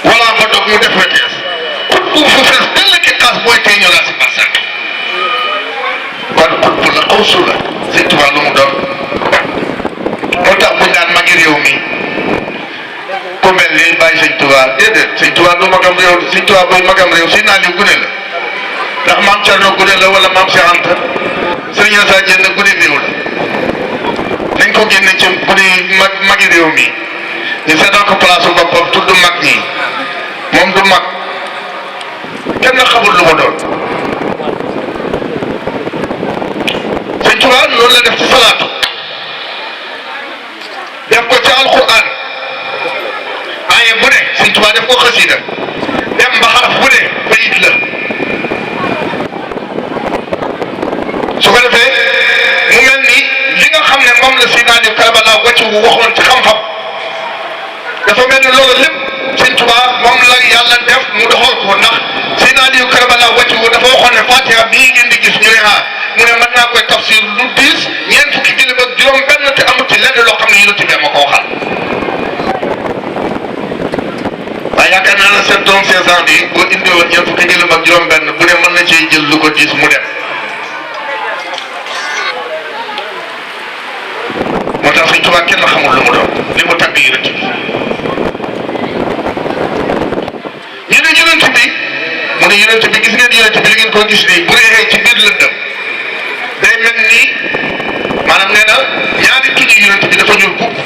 wala ba dog mu def wetees kut bu fu fees dell ki xaas booy tey ñu laa si barsak kon kut bu la xaw ruusu la sëñ Tuubaa lu mu doon moo tax buñ naan magi réew mi ku mel ni bàyyi sëñ Tuubaa déedéet sëñ Tuubaa du magam réew sëñ Tuubaa buy magam réew si naa li gune la ndax maam Cerno gune la wala maam Cheikh Anta sëñ Assa Diène gune réew la nañ ko génne ci gune magi réew mi ñu seetal ko place boppam tudd mag ñi moom du mag kenn xamul lu ma doon sëñ Tuubaa loolu la def ci salaatu def ko ci alquran aaye bu ne sëñ Tuubaa def ko xasida dem ba xaraf bu ne bayit la su ko defee mu mel ni li nga xam ne moom la si naa di Karbala wàcc wu waxoon ci xam-xam dafa mel ni loolu lépp sëñ Tuubaa moom la yàlla def mu doxal ko ndax si naa di Karbala wàcc wu dafa waxoon ne Fatiha bii ngeen di gis ñu ne mu ne mën naa koy tafsir lu diis ñeent fukki kilomètre ak juróom benn te amul ci lenn loo xam ne yonent bi ma ko waxal waaye yaakaar naa ne seen doom 16 ans bi boo indi woon ñeent fukki kilomètre ak juróom benn bu ne mën na cee jël lu ko diis mu dem moo tax sëñ Tuubaa kenn xamul lu mu doon li mu tàgg yonent bi ñu ne yonent bi mu ne yonent bi gis ngeen yonent bi li ngeen ko gis nii bu reexee ci biir lëndëm day mel ni maanaam nee na ñaari tuñu yonent bi dafa ñuul kukk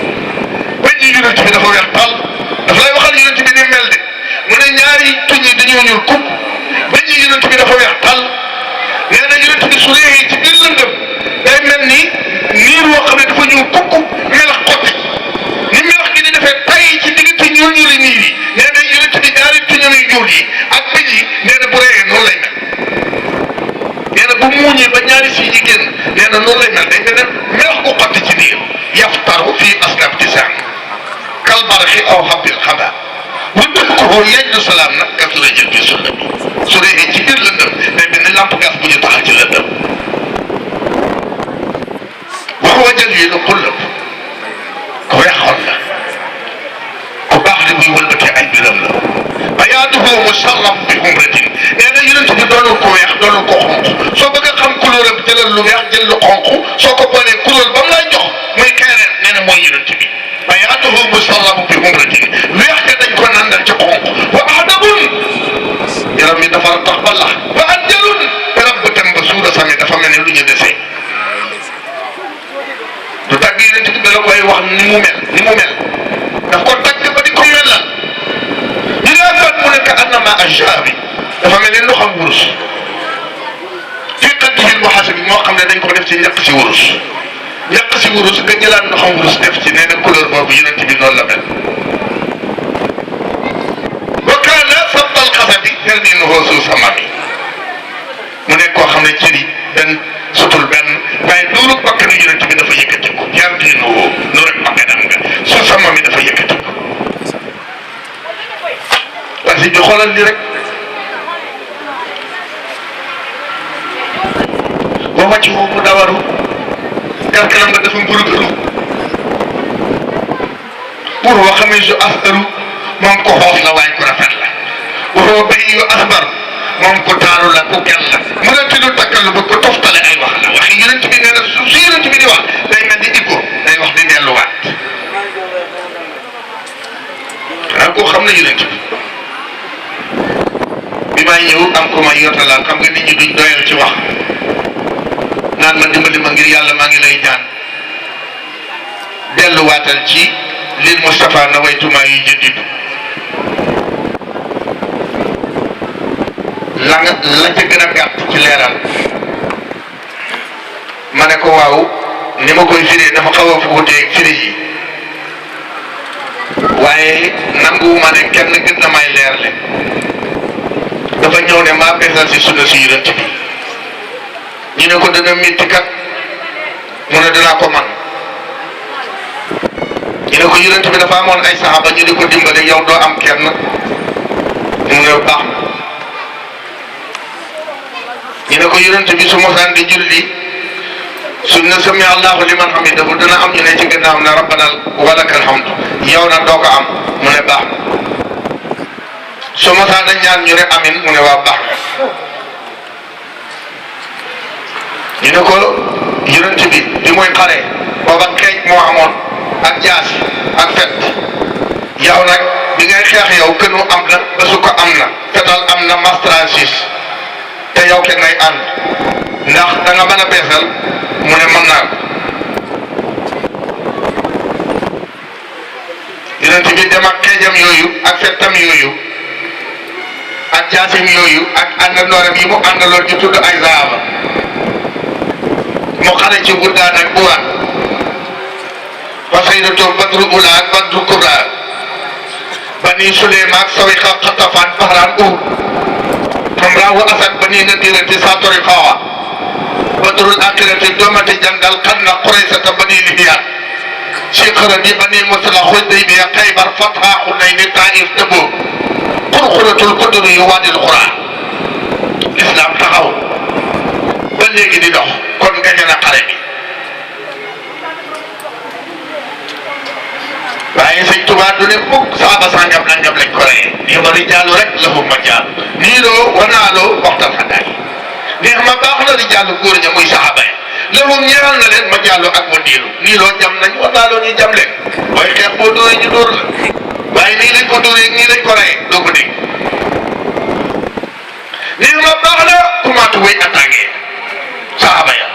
bañ ñu yonent bi dafa weex tal dafa lay waxal yonent bi ni mel de mu ne ñaari tuñ yi dañoo ñuul kukk bañ ñu yonent bi dafa weex tal nee na yonent bi su reexee ci biir lëndëm day mel ni niir woo xam ne dafa ñuul kukk melax xotti ni melax gi di defee tay ci diggante ñuul ñuuli niir yi nee na yonent bi ñaari tuñam yu ñuul yi ak bëj yi nee na bu reexee noonu lay mel nee na bu muuñee ba ñaari si yi génn nee na noonu lay mel day mel ne melax ko xotti ci niir yaftaru fii aslab tisaan kalbaraxi aw xabil xada bu dëkk ko yejdu salaam nag gas la jël bi sunna bi su reexee ci biir lëndëm day mel ni lamp gas bu ñu taxal ci lëndëm waxuwa jël yi lu xullab ku weexoon la ku baax li muy wëlbati ay biram la bayaaduhu musarraf bi humratin nee na yonent bi doonul ko weex doonul ko xonq soo bëgg a xam couleur am jëlal lu weex jël lu xonq soo ko boolee couleur ba mu lay jox muy kereet nee na mooy yonent bi bayaaduhu musarraf bi humratin weex te dañ ko nandal ci xonq wa adabun yaram mi dafa tax ba lax wa anjalun yaram bu dem ba suura sami dafa mel ne lu ñu desee du tàgg yonent bi da la koy wax ni mu mel daf ko tàgg ba di ko melal ñu laa baat mu nekk annama ajaabi dafa mel ni lu xam wurus fii qaddihi muhasab bi moo xam ne dañ ko def ci ñàkk si wurus nga jëlaat lu xam wurus def ci nee na couleur boobu yonent bi noonu la mel wa kaana sabbal xasabi terniinuhu su samami mu nekk koo xam ne cëri benn sutul benn waaye loolu bakkanu yonent bi dafa yëkkatiku terniinuhu nu rek bakkanam nga su samami dafa yëkkatiku parce que bi xoolal li rek ba wàcc mu dawaru karkanam nga dafa mburu pour wa xamisu asdaru moom ko xoof la waaye ko rafet la waxoo bay yu asbar moom ko taaru la ku gel la mu ne tudd takkal ba ko toftale ay wax la waxi yonent bi nee na su yonent bi di wax day mel ni ikko day wax di delluwaat xanaa koo xam ne yonent bi may ñëw am ko may yottalaat xam nga nit ñi duñ doyal ci wax naan ma dimbali ma ngir yàlla maa ngi lay ñaan delluwaatal ci lil Moustapha na waytumaa yu jëddidu la ca gën a gàtt ci leeral ma ne ko waaw ni ma koy firee dafa xaw a fuuteeg firi yi waaye nanguwuma ne kenn gën na may leerle dafa ñëw ne maa beesal si sunna si yonent bi ñu ne ko dana métti kat mu ne danaa ko man ñu ne ko yonent bi dafa amoon ay saxaaba ñu di ko dimbale yow doo am kenn mu ne baax na ñu ne ko yonent bi su mosaan di julli su ne sami allahu liman hamidahu dana am ñu ne ci gannaaw ne rabbana walakal hamdu yow na doo ko am mu ne baax na su mosaan a ñaan ñu ne amin mu ne waa baax na ñu ne ko yonent bi mooy xare booba xeej moo amoon ak jaasi ak fet yow nag bi ngay xeex yow kënu am na basuko am na fetal am na mastrasis te yow kenn ngay ànd ndax da nga mën a beesal mu ne mën naa ko yonent bi dem ak xeejam yooyu ak fettam yooyu ak jaasim yooyu ak àndandooram yi mu àndaloon ñu tudd ay saaba mu xare ci Burdaan ak Buwaan wa saydatu badru ula ak badru kubra bani Suleyma ak Sawiqa Xatafaan Bahraan Uhud Hamra wa Asad bani Nadirati Satori Xawa badrul akirati doomati jangal xanna Quraysata bani Lihyaan Siqrani bani Musla Xudaybiya Xaybar Fatha Xunayni Taif Tabuk xurxuratul kuduri yu waadil xuraa islam taxaw ba léegi di dox kon gañe na xare bi waaye sëñ Tuubaa du ne mukk saaba sangam nangam lañ ko reye nii ma rijaalu rek lahum majaal nii loo wanaaloo waxtal xadaay neex ma baax na rijaalu góor ña muy saxaaba yi lahum ñeexal na leen majaalu ak wa ndiilu nii loo jam nañ wanaaloo ñu jam leen waaye xeex boo dóoree ñu dóor la waaye nii lañ ko dóoree nii lañ ko reye doo ko dégg neex ma baax na kumaatu way attaqué saxaaba ya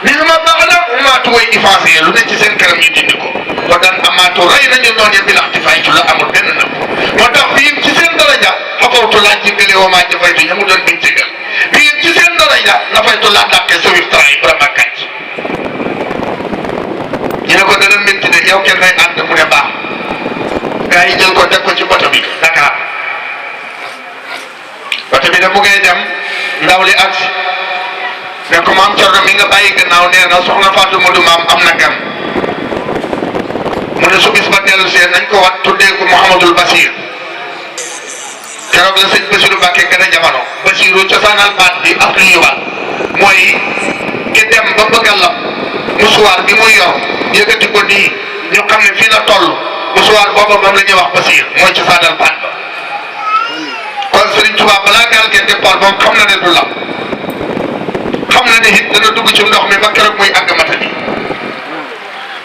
neex ma baax na kumaatu way effacé lu ne ci seen kanam ñu dindi ko moo daan amaatu rey nañu noon ya bi laxtifaay ci la amul benn nëbb moo tax bii ci seen daraja xafawtu laa jéggale wa maa jafaytu ña mu doon biñ jégal bii ci seen daraja nafaytu laa dàqee sa wif taraay vraiment kàcc ñu ne ko dana métti de yow kenn nay ànd mu ne baax gaa yi jël ko teg ko ci bato bi Dakar bato bi da mu ngay dem ndaw li agsi ne ko maam Cerno mi nga bàyyi gannaaw nee na soxna Fatou Modou maam am na gan mu ne su bis ba dellu see nañ ko wat tuddee ko Mouhamadul Basir keroog la sëñ Basiru Mbàkke gën a jamono Basiru cosaanal baat bi ak lu yóbbaal mooy ki dem ba bëgg a lab musuwaar bi muy yor yëkkati ko nii ñu xam ne fii la toll musuwaar booba moom la ñuy wax Basir mooy cosaanal baat ba kon Serigne Touba balaa gaal gee départ moom xam na ne du lab xam na ne it dana dugg ci ndox mi ba keroog muy àgg Matadi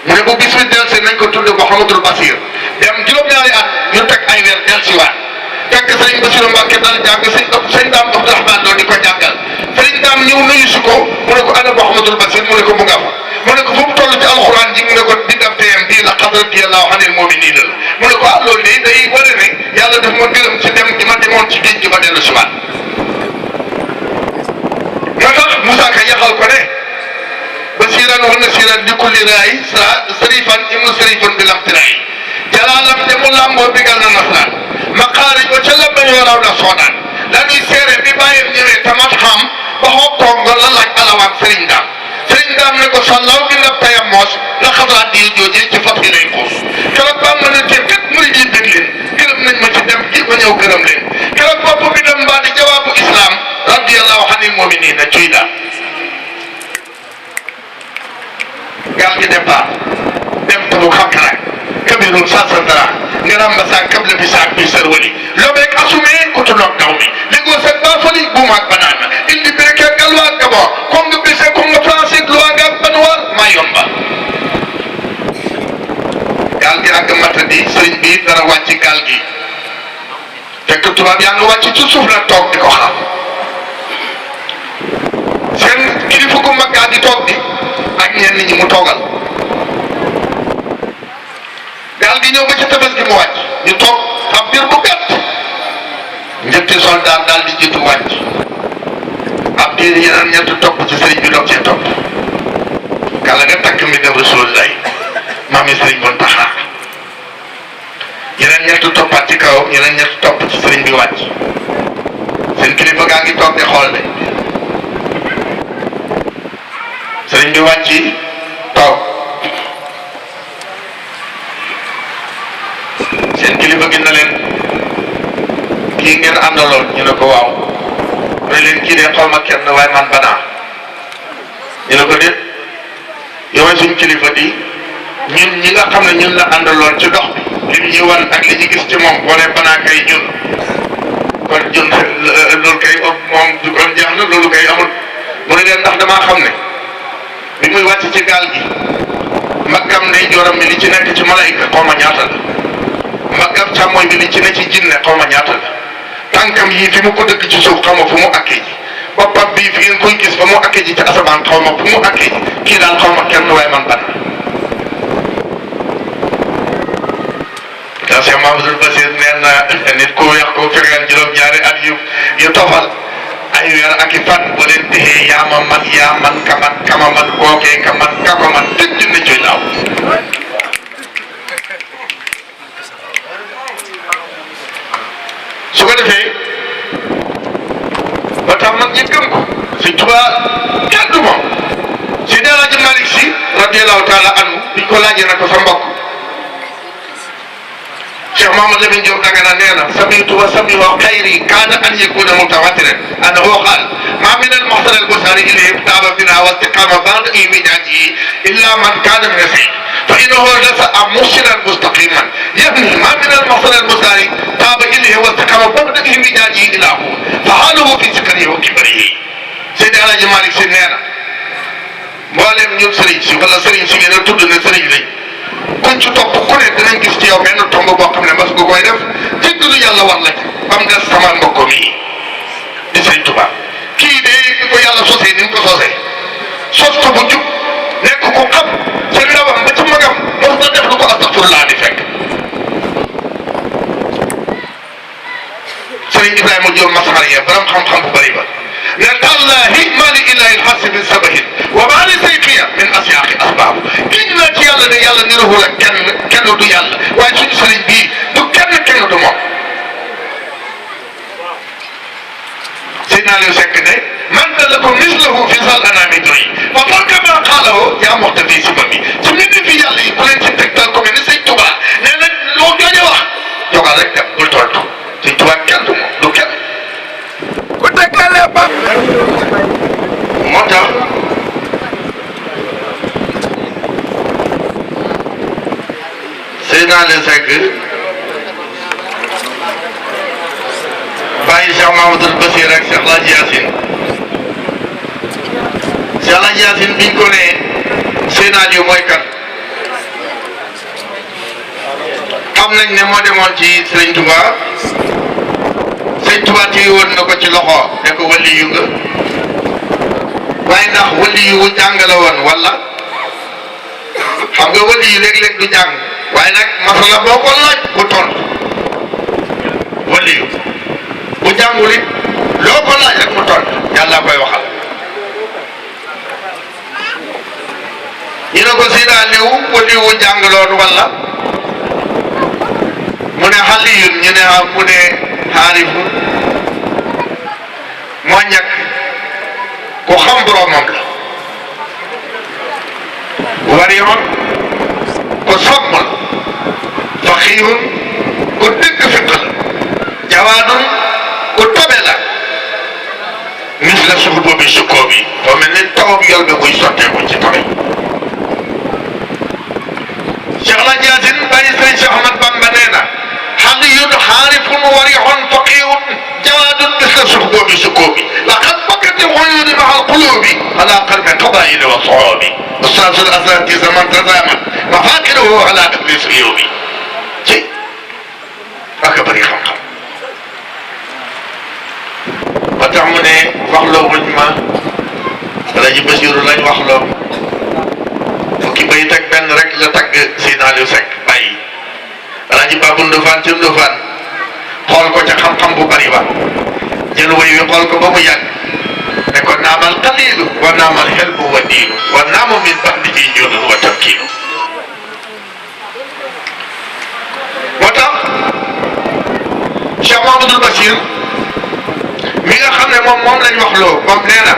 mu ne bu bis bi dellusee nañ ko tudd Mouhamadul Basir dem juróom-ñaari at ñu teg ay weer dellusiwaat fekk sëriñ Basiru Mbàkke dal jàng sëñ Daam Abdourahmane Lo di ko jàngal sëriñ Daam ñëw nuyu si ko mu ne ko ana Mouhamadul Basir mu ne ko mu nga fa mu ne ko fu mu toll ci alxuraan ji mu ne ko bindam teyam bii la qad radiyallahu anil mu'miniina la mu ne ko ah loolu day wane ne yàlla daf ma gërëm ci dem gi ma demoon ci géej gi ma dellu si waat moo tax Moussa Ka yaxal ko ne basiran wa nasiran li kulli raay sarifan ibnu sarifan bi lamtiraay jalaalam te mu làmboo bigal na nasraan maqaarij ba ca la bañ waraw na soodaan dañuy seere bi bàyyam ñëwee tamat xam ba xoog kongo la laaj alawaan sëriñ daam sëriñ daam ne ko sàllaw bi ndab tayam moos la xasaat di joojee ci fat yi lay xuus keroog ba am na ne te kat murid yi dégg leen gërëm nañ ma ci dem gi ba ñëw gërëm leen keroog bopp bi dem mbaa di jawaabu islam radiyallahu anil mu'miniina cuy daal gaal gi départ dem tabu xakkara kabirun sasandara ngaramba sa kable bi saak bi sër wali lobeek assume kutu noog daw mi ligoo seen baa fali buumaak banaan indi bereke galwaak gaboo konga bise konga français luwaagaak banuwaar maa yomba gaal gi àgg Matadi sëriñ bi dara wàcc gaal gi fekk tubaab yaa ngi wàcc ci suuf la toog di ko xaar seen kilifa gu mag gaa di toog di ak ñenn ñi mu toogal gaal gi ñëw ba ci tefes gi mu wàcc ñu toog ab biir bu gàtt ñetti soldat daal di jiitu wàcc ab diir yeneen ñett topp ci sëriñ bi doog cee topp kala nga takk mi dem Rasulullah maami sëriñ Muntaxa yeneen ñett toppaat ci kaw yeneen ñett topp ci sëriñ bi wàcc seen kilifa gaa ngi toog di xool de sëriñ bi wàcc toog seen kilifa gi na leen kii ngeen àndaloon ñu ne ko waaw mu ne leen kii de xaw ma kenn waaye man banaa ñu ne ko déet yow suñ kilifa di ñun ñi nga xam ne ñun la àndaloon ci dox bi li ñu wan ak li ñu gis ci moom boo ne banaa kay ñun kon ñun loolu kay moom du kon jeex na loolu kay amul mu ne leen ndax damaa xam ne bi muy wàcc ci gaal gi mbaggam ndeyjooram mi li ci nekk ci malayka xaw ma ñaata la mbaggam càmmooñ bi li ci ne ci jinne xaw ma ñaata la tànkam yii fi mu ko dëkk ci suuf xaw ma fu mu akkee ji boppam bii fi ngeen koy gis fa mu akkee ji ci asamaan xaw ma fu mu akkee ji kii daal xaw ma kenn waaye man ban da Cheikh Mamadou Bassir nee na nit ku weex ko fexeel juróom-ñaari at yu tofal ay weer ak i fan bu leen texee yaa man kama man kookee ka man ka ko man tëj na ci laaw su ko defee ba tax mag ñi gëm ko Sëñ Tuubaa kenn du moom Seydi El Hadji Malick Sy radiyallahu taala anhu biñ ko laajee na ko sa mbokk Cheikh Mamadou Lamine Diop Dagana nee na samitu wa samihu xayri kaana an yakuna mutawatiran annahu qaal ma min al-muhtar al-busari ilayhi taaba bina wa istiqama ba'da imijajihi illa man kaana min as-sayyid fa innahu lasa mursidan mustaqiman yabni ma min al-muhtar al-busari taaba ilayhi wa istiqama ba'da imijajihi ila hu fa haluhu fi sikrihi wa kibrihi Seydi El Hadji Malick Sy nee na mboolem ñun sëriñ si wala sëriñ si ngeen a tudd ne sëriñ lañ kuñ ci topp ku ne dinañ gis ci yow benn tomb boo xam ne mas nga koy def jéggalu yàlla war la ci ba mu des sama mbokk mi di Sëriñ Tuubaa kii de ni ko yàlla sosee ni mu ko sosee sos ko bu jub nekk ko xam ci ndawam ba ci magam mos na def lu ko astafurlaa di fekk Sëriñ Ibrahima Diop Masxariya borom xam-xam bu bëri ba ne tallaahi maa li ilaahi l-xassi min sabahin wa maa li sayfiya min asyaaqi asbaab giñ naa ci yàlla ne yàlla niruwul ak kenn du yàlla waaye suñu sëriñ bii du kenn du moom. Seydina Aliou Seck ne man lakum mislahu fi zal anaami doy fa farka maa qaalahu yaa muxtafi sibami ci nit ñi fi yàlla yi ku leen ci tegtal ko mel ni Sëñ Tuubaa nee na loo jooje wax jogal rek dem bul tontu Sëñ Tuubaa kenn du moom du kenn. ku tekkale ba moo tax Seydina Aliou Seck bàyyi Cheikh Mamadou Bassir ak Cheikh El Hadji Yacine Cheikh El Hadji Yacine biñ ko nee Seydina Aliou mooy kan xam nañ ne moo demoon ci Sëriñ Tuubaa Sëriñ Tuubaa téye woon na ko ci loxo ne ko wali yu nga waaye ndax wali yu jàng la woon wala xam nga wali yu léeg-léeg du jàng waaye nag masala boo ko laaj bu tontu wali yu bu jàngul it loo ko laaj rek mu tontu yàlla koy waxal ñu ne ko Seydina Aliou wali yu jàng loon wala mu ne xaliyun ñu ne mu ne xaarifun moo ñàkk ku xam boromam la wariyoon ku sopp la faqiihun ku dëgg fiq la jawaadun ku tabe la misla suxubu bi sukkoo bi foo mel ni tawam yol bi buy sotteeku ci tabe Cheikh El Hadji Yacine bàyyi Sëriñ Cheikh Ahmad Bamba nee na xaliyun xaarifun warixun faqiihun jawaadun misla suxubu bi sukkoo bi laqad bakati uyuuni maa alquluubi alaa qarmi qabaa'ili wa suxoobi ustaasul asaatiisa man tazaaman mafaaqiruhu alaa ahli suyuubi ci ak a bëri xam-xam ba tax mu ne waxloo wuñ ma Alaaji Basiiru lañ waxloo fukki bayit ak benn rek la tagg Seydina Aliou Seck bàyyi Alaaji Baabu Ndofaan ca Ndofaan xool ko ca xam-xam bu bari ba jël way wi xool ko ba mu yàgg ne ko naamal qaliilu wa naamal xelbu wa diinu wa naamu min ba'dihi juunun wa tamkiinu moo tax Cheikh Mamadou Bassir mi nga xam ne moom lañ wax loo moom nee na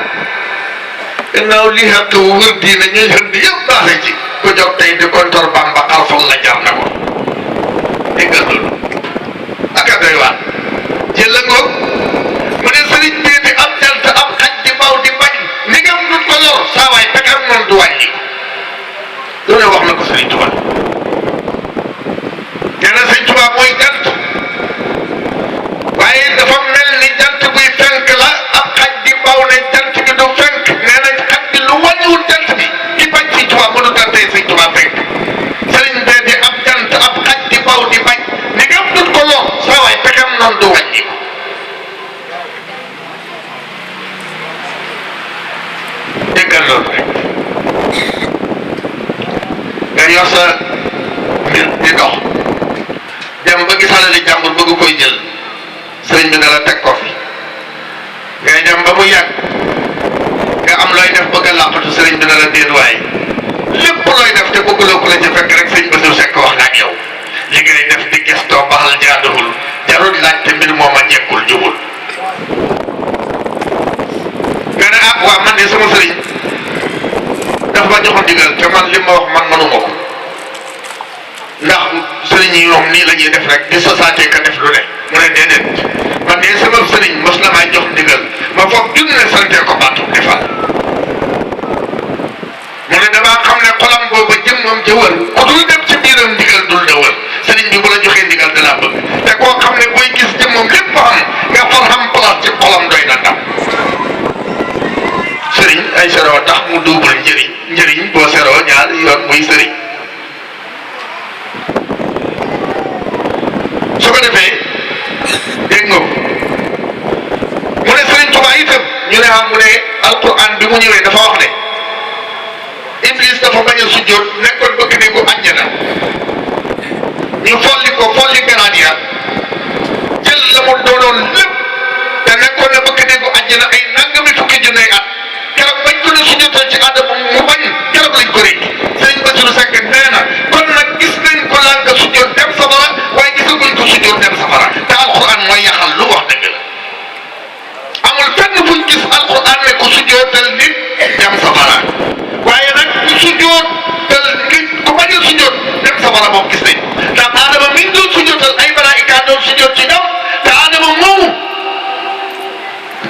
gannaaw li xeetu wër diine ñuy xënd yëpp baaxee ci ku jóg tey di kontor Bamba xalfal la jar na ko déggal loolu ak a doy waar jël la ngoog mu ne sëriñ bii di am jant am xaj di baw di bañ ni ngam dut ko lor saa waay pekam noonu du wàññi lu ne wax na ko sëriñ Tuubaa nee na sëriñ Tuubaa mooy jant waaye dafa mel ni jant buy fenk la ab xaj di baw ne jant bi du fenk nee na xaj bi lu wàññiwul jant bi it yor sa mbir di dox dem ba gisale li jàmbur bëgg koy jël sëriñ bi ne la teg ko fi ngay dem ba mu yàgg nga am looy def bëgg a làqatu sëriñ bi ne la déet waay lépp looy def te bëgguloo ko la ci fekk rek sëriñ Bassirou Seck wax na ak yow li ngay def di gestoo baxal jaaduwul jarul laajte mbir moom a jekkul jubul nga ne ah waa man de sama sëriñ dafa ma joxoon digal te man li ma wax man manuma ko ndax sëriñ yi ñoom nii la ñuy def rek di société ka def lu ne mu ne déedéet man de sama sëriñ mos na maa jox ndigal ma foog junne sante ko baatu defal mu ne damaa xam ne xolam booba jëmmam ja wër ku dul dem ci biiram ndigal dul da wër sëriñ bi bu la joxee ndigal da laa bëgg te koo xam ne booy gis jëmmam lépp am nga far xam place ci xolam doy na ndam sëriñ ay seroo tax mu duubal njëriñ boo seroo ñaari yoon muy sëriñ su ko defee dégg nga mu ne sëriñ Tuubaa itam ñu ne mu ne alquran bi mu ñëwee dafa wax ne Iblis dafa bañ a sujjóot nekkoon bëgg ne ko àjjana ñu folli garaat ya jël la mu doonoon lépp te nekkoon na bëgg ne ko àjjana ay nangami fukki junne at keroog bañ ko ne sujjóotal ci Adama mu bañ keroog lañ ko rek sëriñ Bassirou Seck nee na kon nag gis nañ ko laal nga sujjóot dem safara waaye gisaguñ ko sujjóot dem safara te alquran mooy yaxal lu wax dëgg la amul fenn buñ gis alquran ne ko sujjóotal nit dem safara waaye nag ku sujjóotal nit ku bañ a sujjóot dem safara moom gis nañ ndax Adama mi doon sujjóotal ay malaayika doon sujjóot ci ñoom te Adama moomu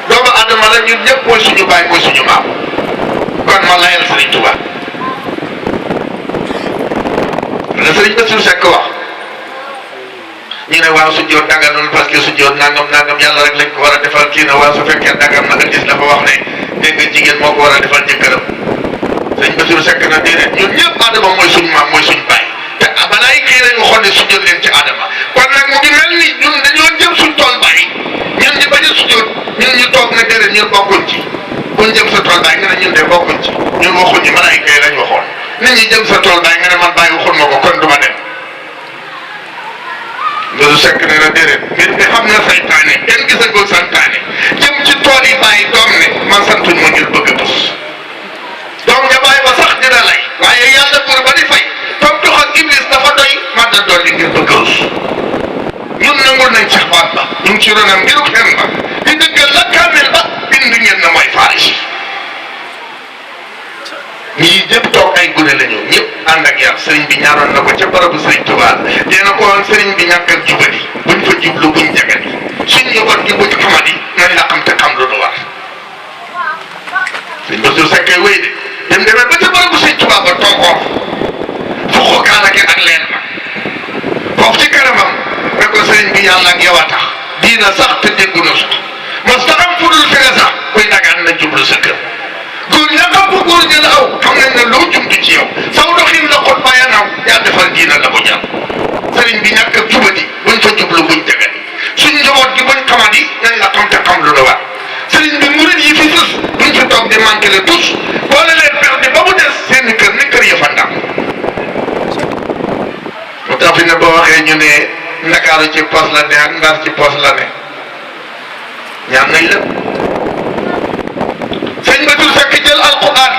doomu Adama la ñun ñëpp mooy suñu baay mooy suñu maam kon ma layal Sëriñ Tuubaa la Sëriñ Bassirou Seck wax ñu ne waaw sujjóot daganul parce que sujjóot nangam yàlla rek lañ ko war a defal kii na waaw su fekkee dagam na hadiis dafa wax ne dégg nga jigéen moo ko war a defal jëkkëram Sëriñ Bassirou Seck na déedéet ñun ñëpp Adama mooy suñu maam mooy suñu baay te balaay kii lañ waxoon ne sujjóot leen ci Adama kon nag mu ngi mel ni ñun dañoo jëm suñ tool bàyyi ñun ñu bañ a sujjóot ñun ñu toog ne déedéet ñun bokkuñ ci buñ jëm sa tool bàyyi nga ne ñun de bokkuñ ci ñun waxuñ ñu malaayika yi lañ waxoon nit ñi jëm sa tool bàyyi nga ne man bàyyi waxul ma ko kon du ma dem Bassirou Seck ne la déedéet mbir mi xam na saytaane kenn gisagul santaane jëm ci tool yi bàyyi doom ne man santuñ ma ngir bëgg a tus doom ja bàyyi ba sax dina lay waaye yàlla pour ba di fay comme dox ak Iblis dafa doy man da doon li ngir bëgg a rus ñun nangul nañ sax baat ba ñu ngi ci ronam ngiruk xem ba di dëggal la kaamel ba bind ngeen na mooy faarish ñii ñëpp toog ay gune la ñu ñëpp ànd ak yar sëriñ bi ñaanoon na ko ca barabu sëriñ Tuubaa nee na ko woon sëriñ bi ñàkk ak jubali buñ fa jublu buñ jagati suñ njaboot gi buñ xamadi nañ la xam te xam lu nu war sëriñ Bassirou Seck kay wéy de dem demee ba ca barabu sëriñ Tuubaa ba toogoo fuxu kaala gi ak leen ma foofu ci kanamam ne ko sëriñ bi yàlla ak yow a tax diina sax te déggu na sax mos ta am fudul fi nga sax kuy dagaan na jublu sa kër góor ña xam ko góor ña la aw xam nañ ne loo jumtu ci yow saw doxin la xot bàyyi naaw yaa defal diina la ko jar sëriñ bi ñàkk ak jubati buñ fa jublu buñ jagati suñ njaboot gi buñ xamadi nañ la xam te xam lu la war sëriñ bi murid yi fi sus buñ fi toog di manqué le tous boole leen perdi ba mu des seen kër ni kër ya fa ndam mu tax fi ne boo waxee ñu ne Ndakaaru ci poos la ne ak Ndar ci poos la ne ñaan nañ la sëñ Bassirou Seck jël alquran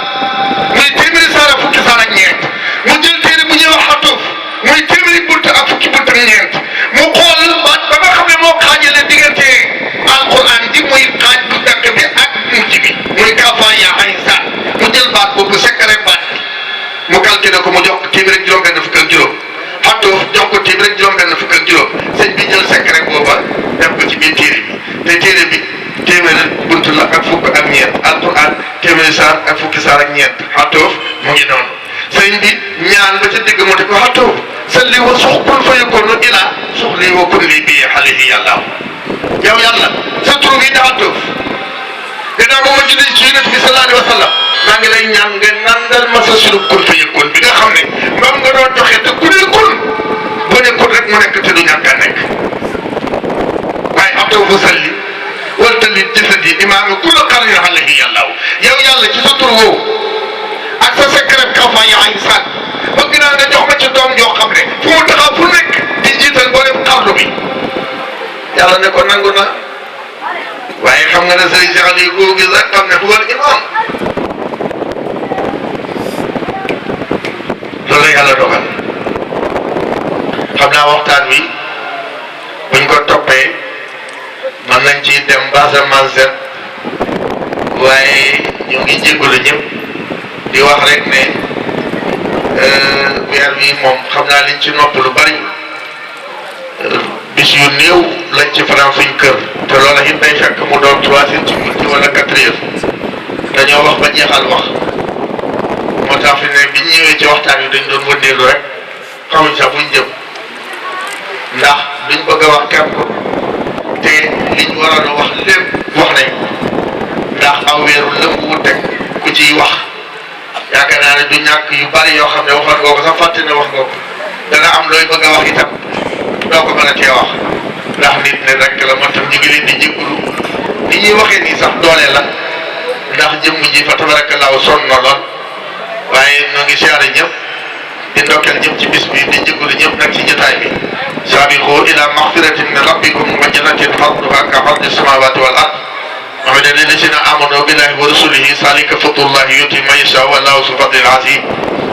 muy téeméeri saar ak fukki saar ak ñeent mu jël téere bu ñuy wax xatuuf muy téeméeri bunt ak fukki bunt ak ñeent mu xool baat ba nga xam ne moo xaajale diggante alquran ji muy xaaj bu dàkk bi ak mujj bi muy kafa yaa ay saar mu jël baat boobu sekkare baat bi mu calculé ko mu jox ko téeméeri juróom-benn fukk ak juróom xatuuf jox ko téeméeri juróom-benn fukk ak juróom sëñ bi jël sekkare booba def ko ci biir téere bi te téere bi téeméeri bunt la ak fukk ak ñeent alquran téeméeri saar ak fukki saar ak ñeent xatoof mu ngi noonu sëriñ bi ñaan ba ca digg mu di ko xatoof salli wa suux kun fa yakunu ila suxli wa kun li bii xalihi yàlla yow yàlla sa tur bi di xatoof gannaaw ba ma julli ci yonent bi sallallahu alayhi wa sallam maa ngi lay ñaan nga nandal ma sa sunu kun fa yakun bi nga xam ne moom nga doon doxee te ku ne kun bu ne kun rek mu nekk te du ñàkk a nekk waaye xatoofu salli wala li jëfandi imaam yi ku la xar yoo xam ne yàlla yow yàlla ci sa tur woowu ak sa secret kaw fa yaa ngi sànq bëgg naa nga jox ne ko nangu na waaye xam nga ne sëriñ Cheikh Aliou koo gis rek xam ne huwal imam loolu yàlla dogal xam naa waxtaan wi buñ ko toppee mën nañ ci dem Casamance waaye ñu ngi jégalu ñëpp di wax rek ne weer wi moom xam naa liñ ci nopp lu bari bis yu néew lañ ci faram suñ kër te loola it day fekk mu doon 3 heures ci guddi wala 4 heures dañoo wax ba jeexal wax moo tax fi ne biñ ñëwee ci waxtaan wi dañ doon wëndeelu rek xamuñ sax buñ jëm ndax duñ bëgg a wax képp te liñ waroon a wax lépp wax nañ ndax aw weeru lëmb wu teg ku ciy wax yaakaar naa ne du ñàkk yu bari yoo xam ne waxoon nga ko sax fàtte ne wax nga ko dana am looy bëgg a wax itam doo ko mën a tee wax ndax nit ne rek la moo tax ñu ngi leen di jégalu ni ñuy waxee nii sax doole la ndax jëmm ji fa tabarakallaahu sonn na lool waaye ñoo ngi siyaare ñëpp di ndokkeel ñëpp ci bis bi di jégalu ñëpp nag ci jotaay bi saabiqu ila maxfiratin min rabbikum wa jannatin arduha ka ardi samawati wal ard ومن الذين آمنوا بالله ورسوله ذلك فضل الله يؤتي من يشاء والله ذو الفضل العظيم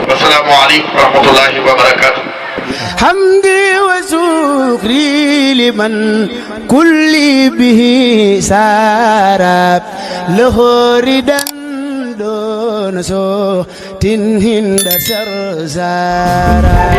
والسلام عليكم ورحمة الله وبركاته حمدي وشكري لمن كل به سارا له ردا دون صوت هند سرسارا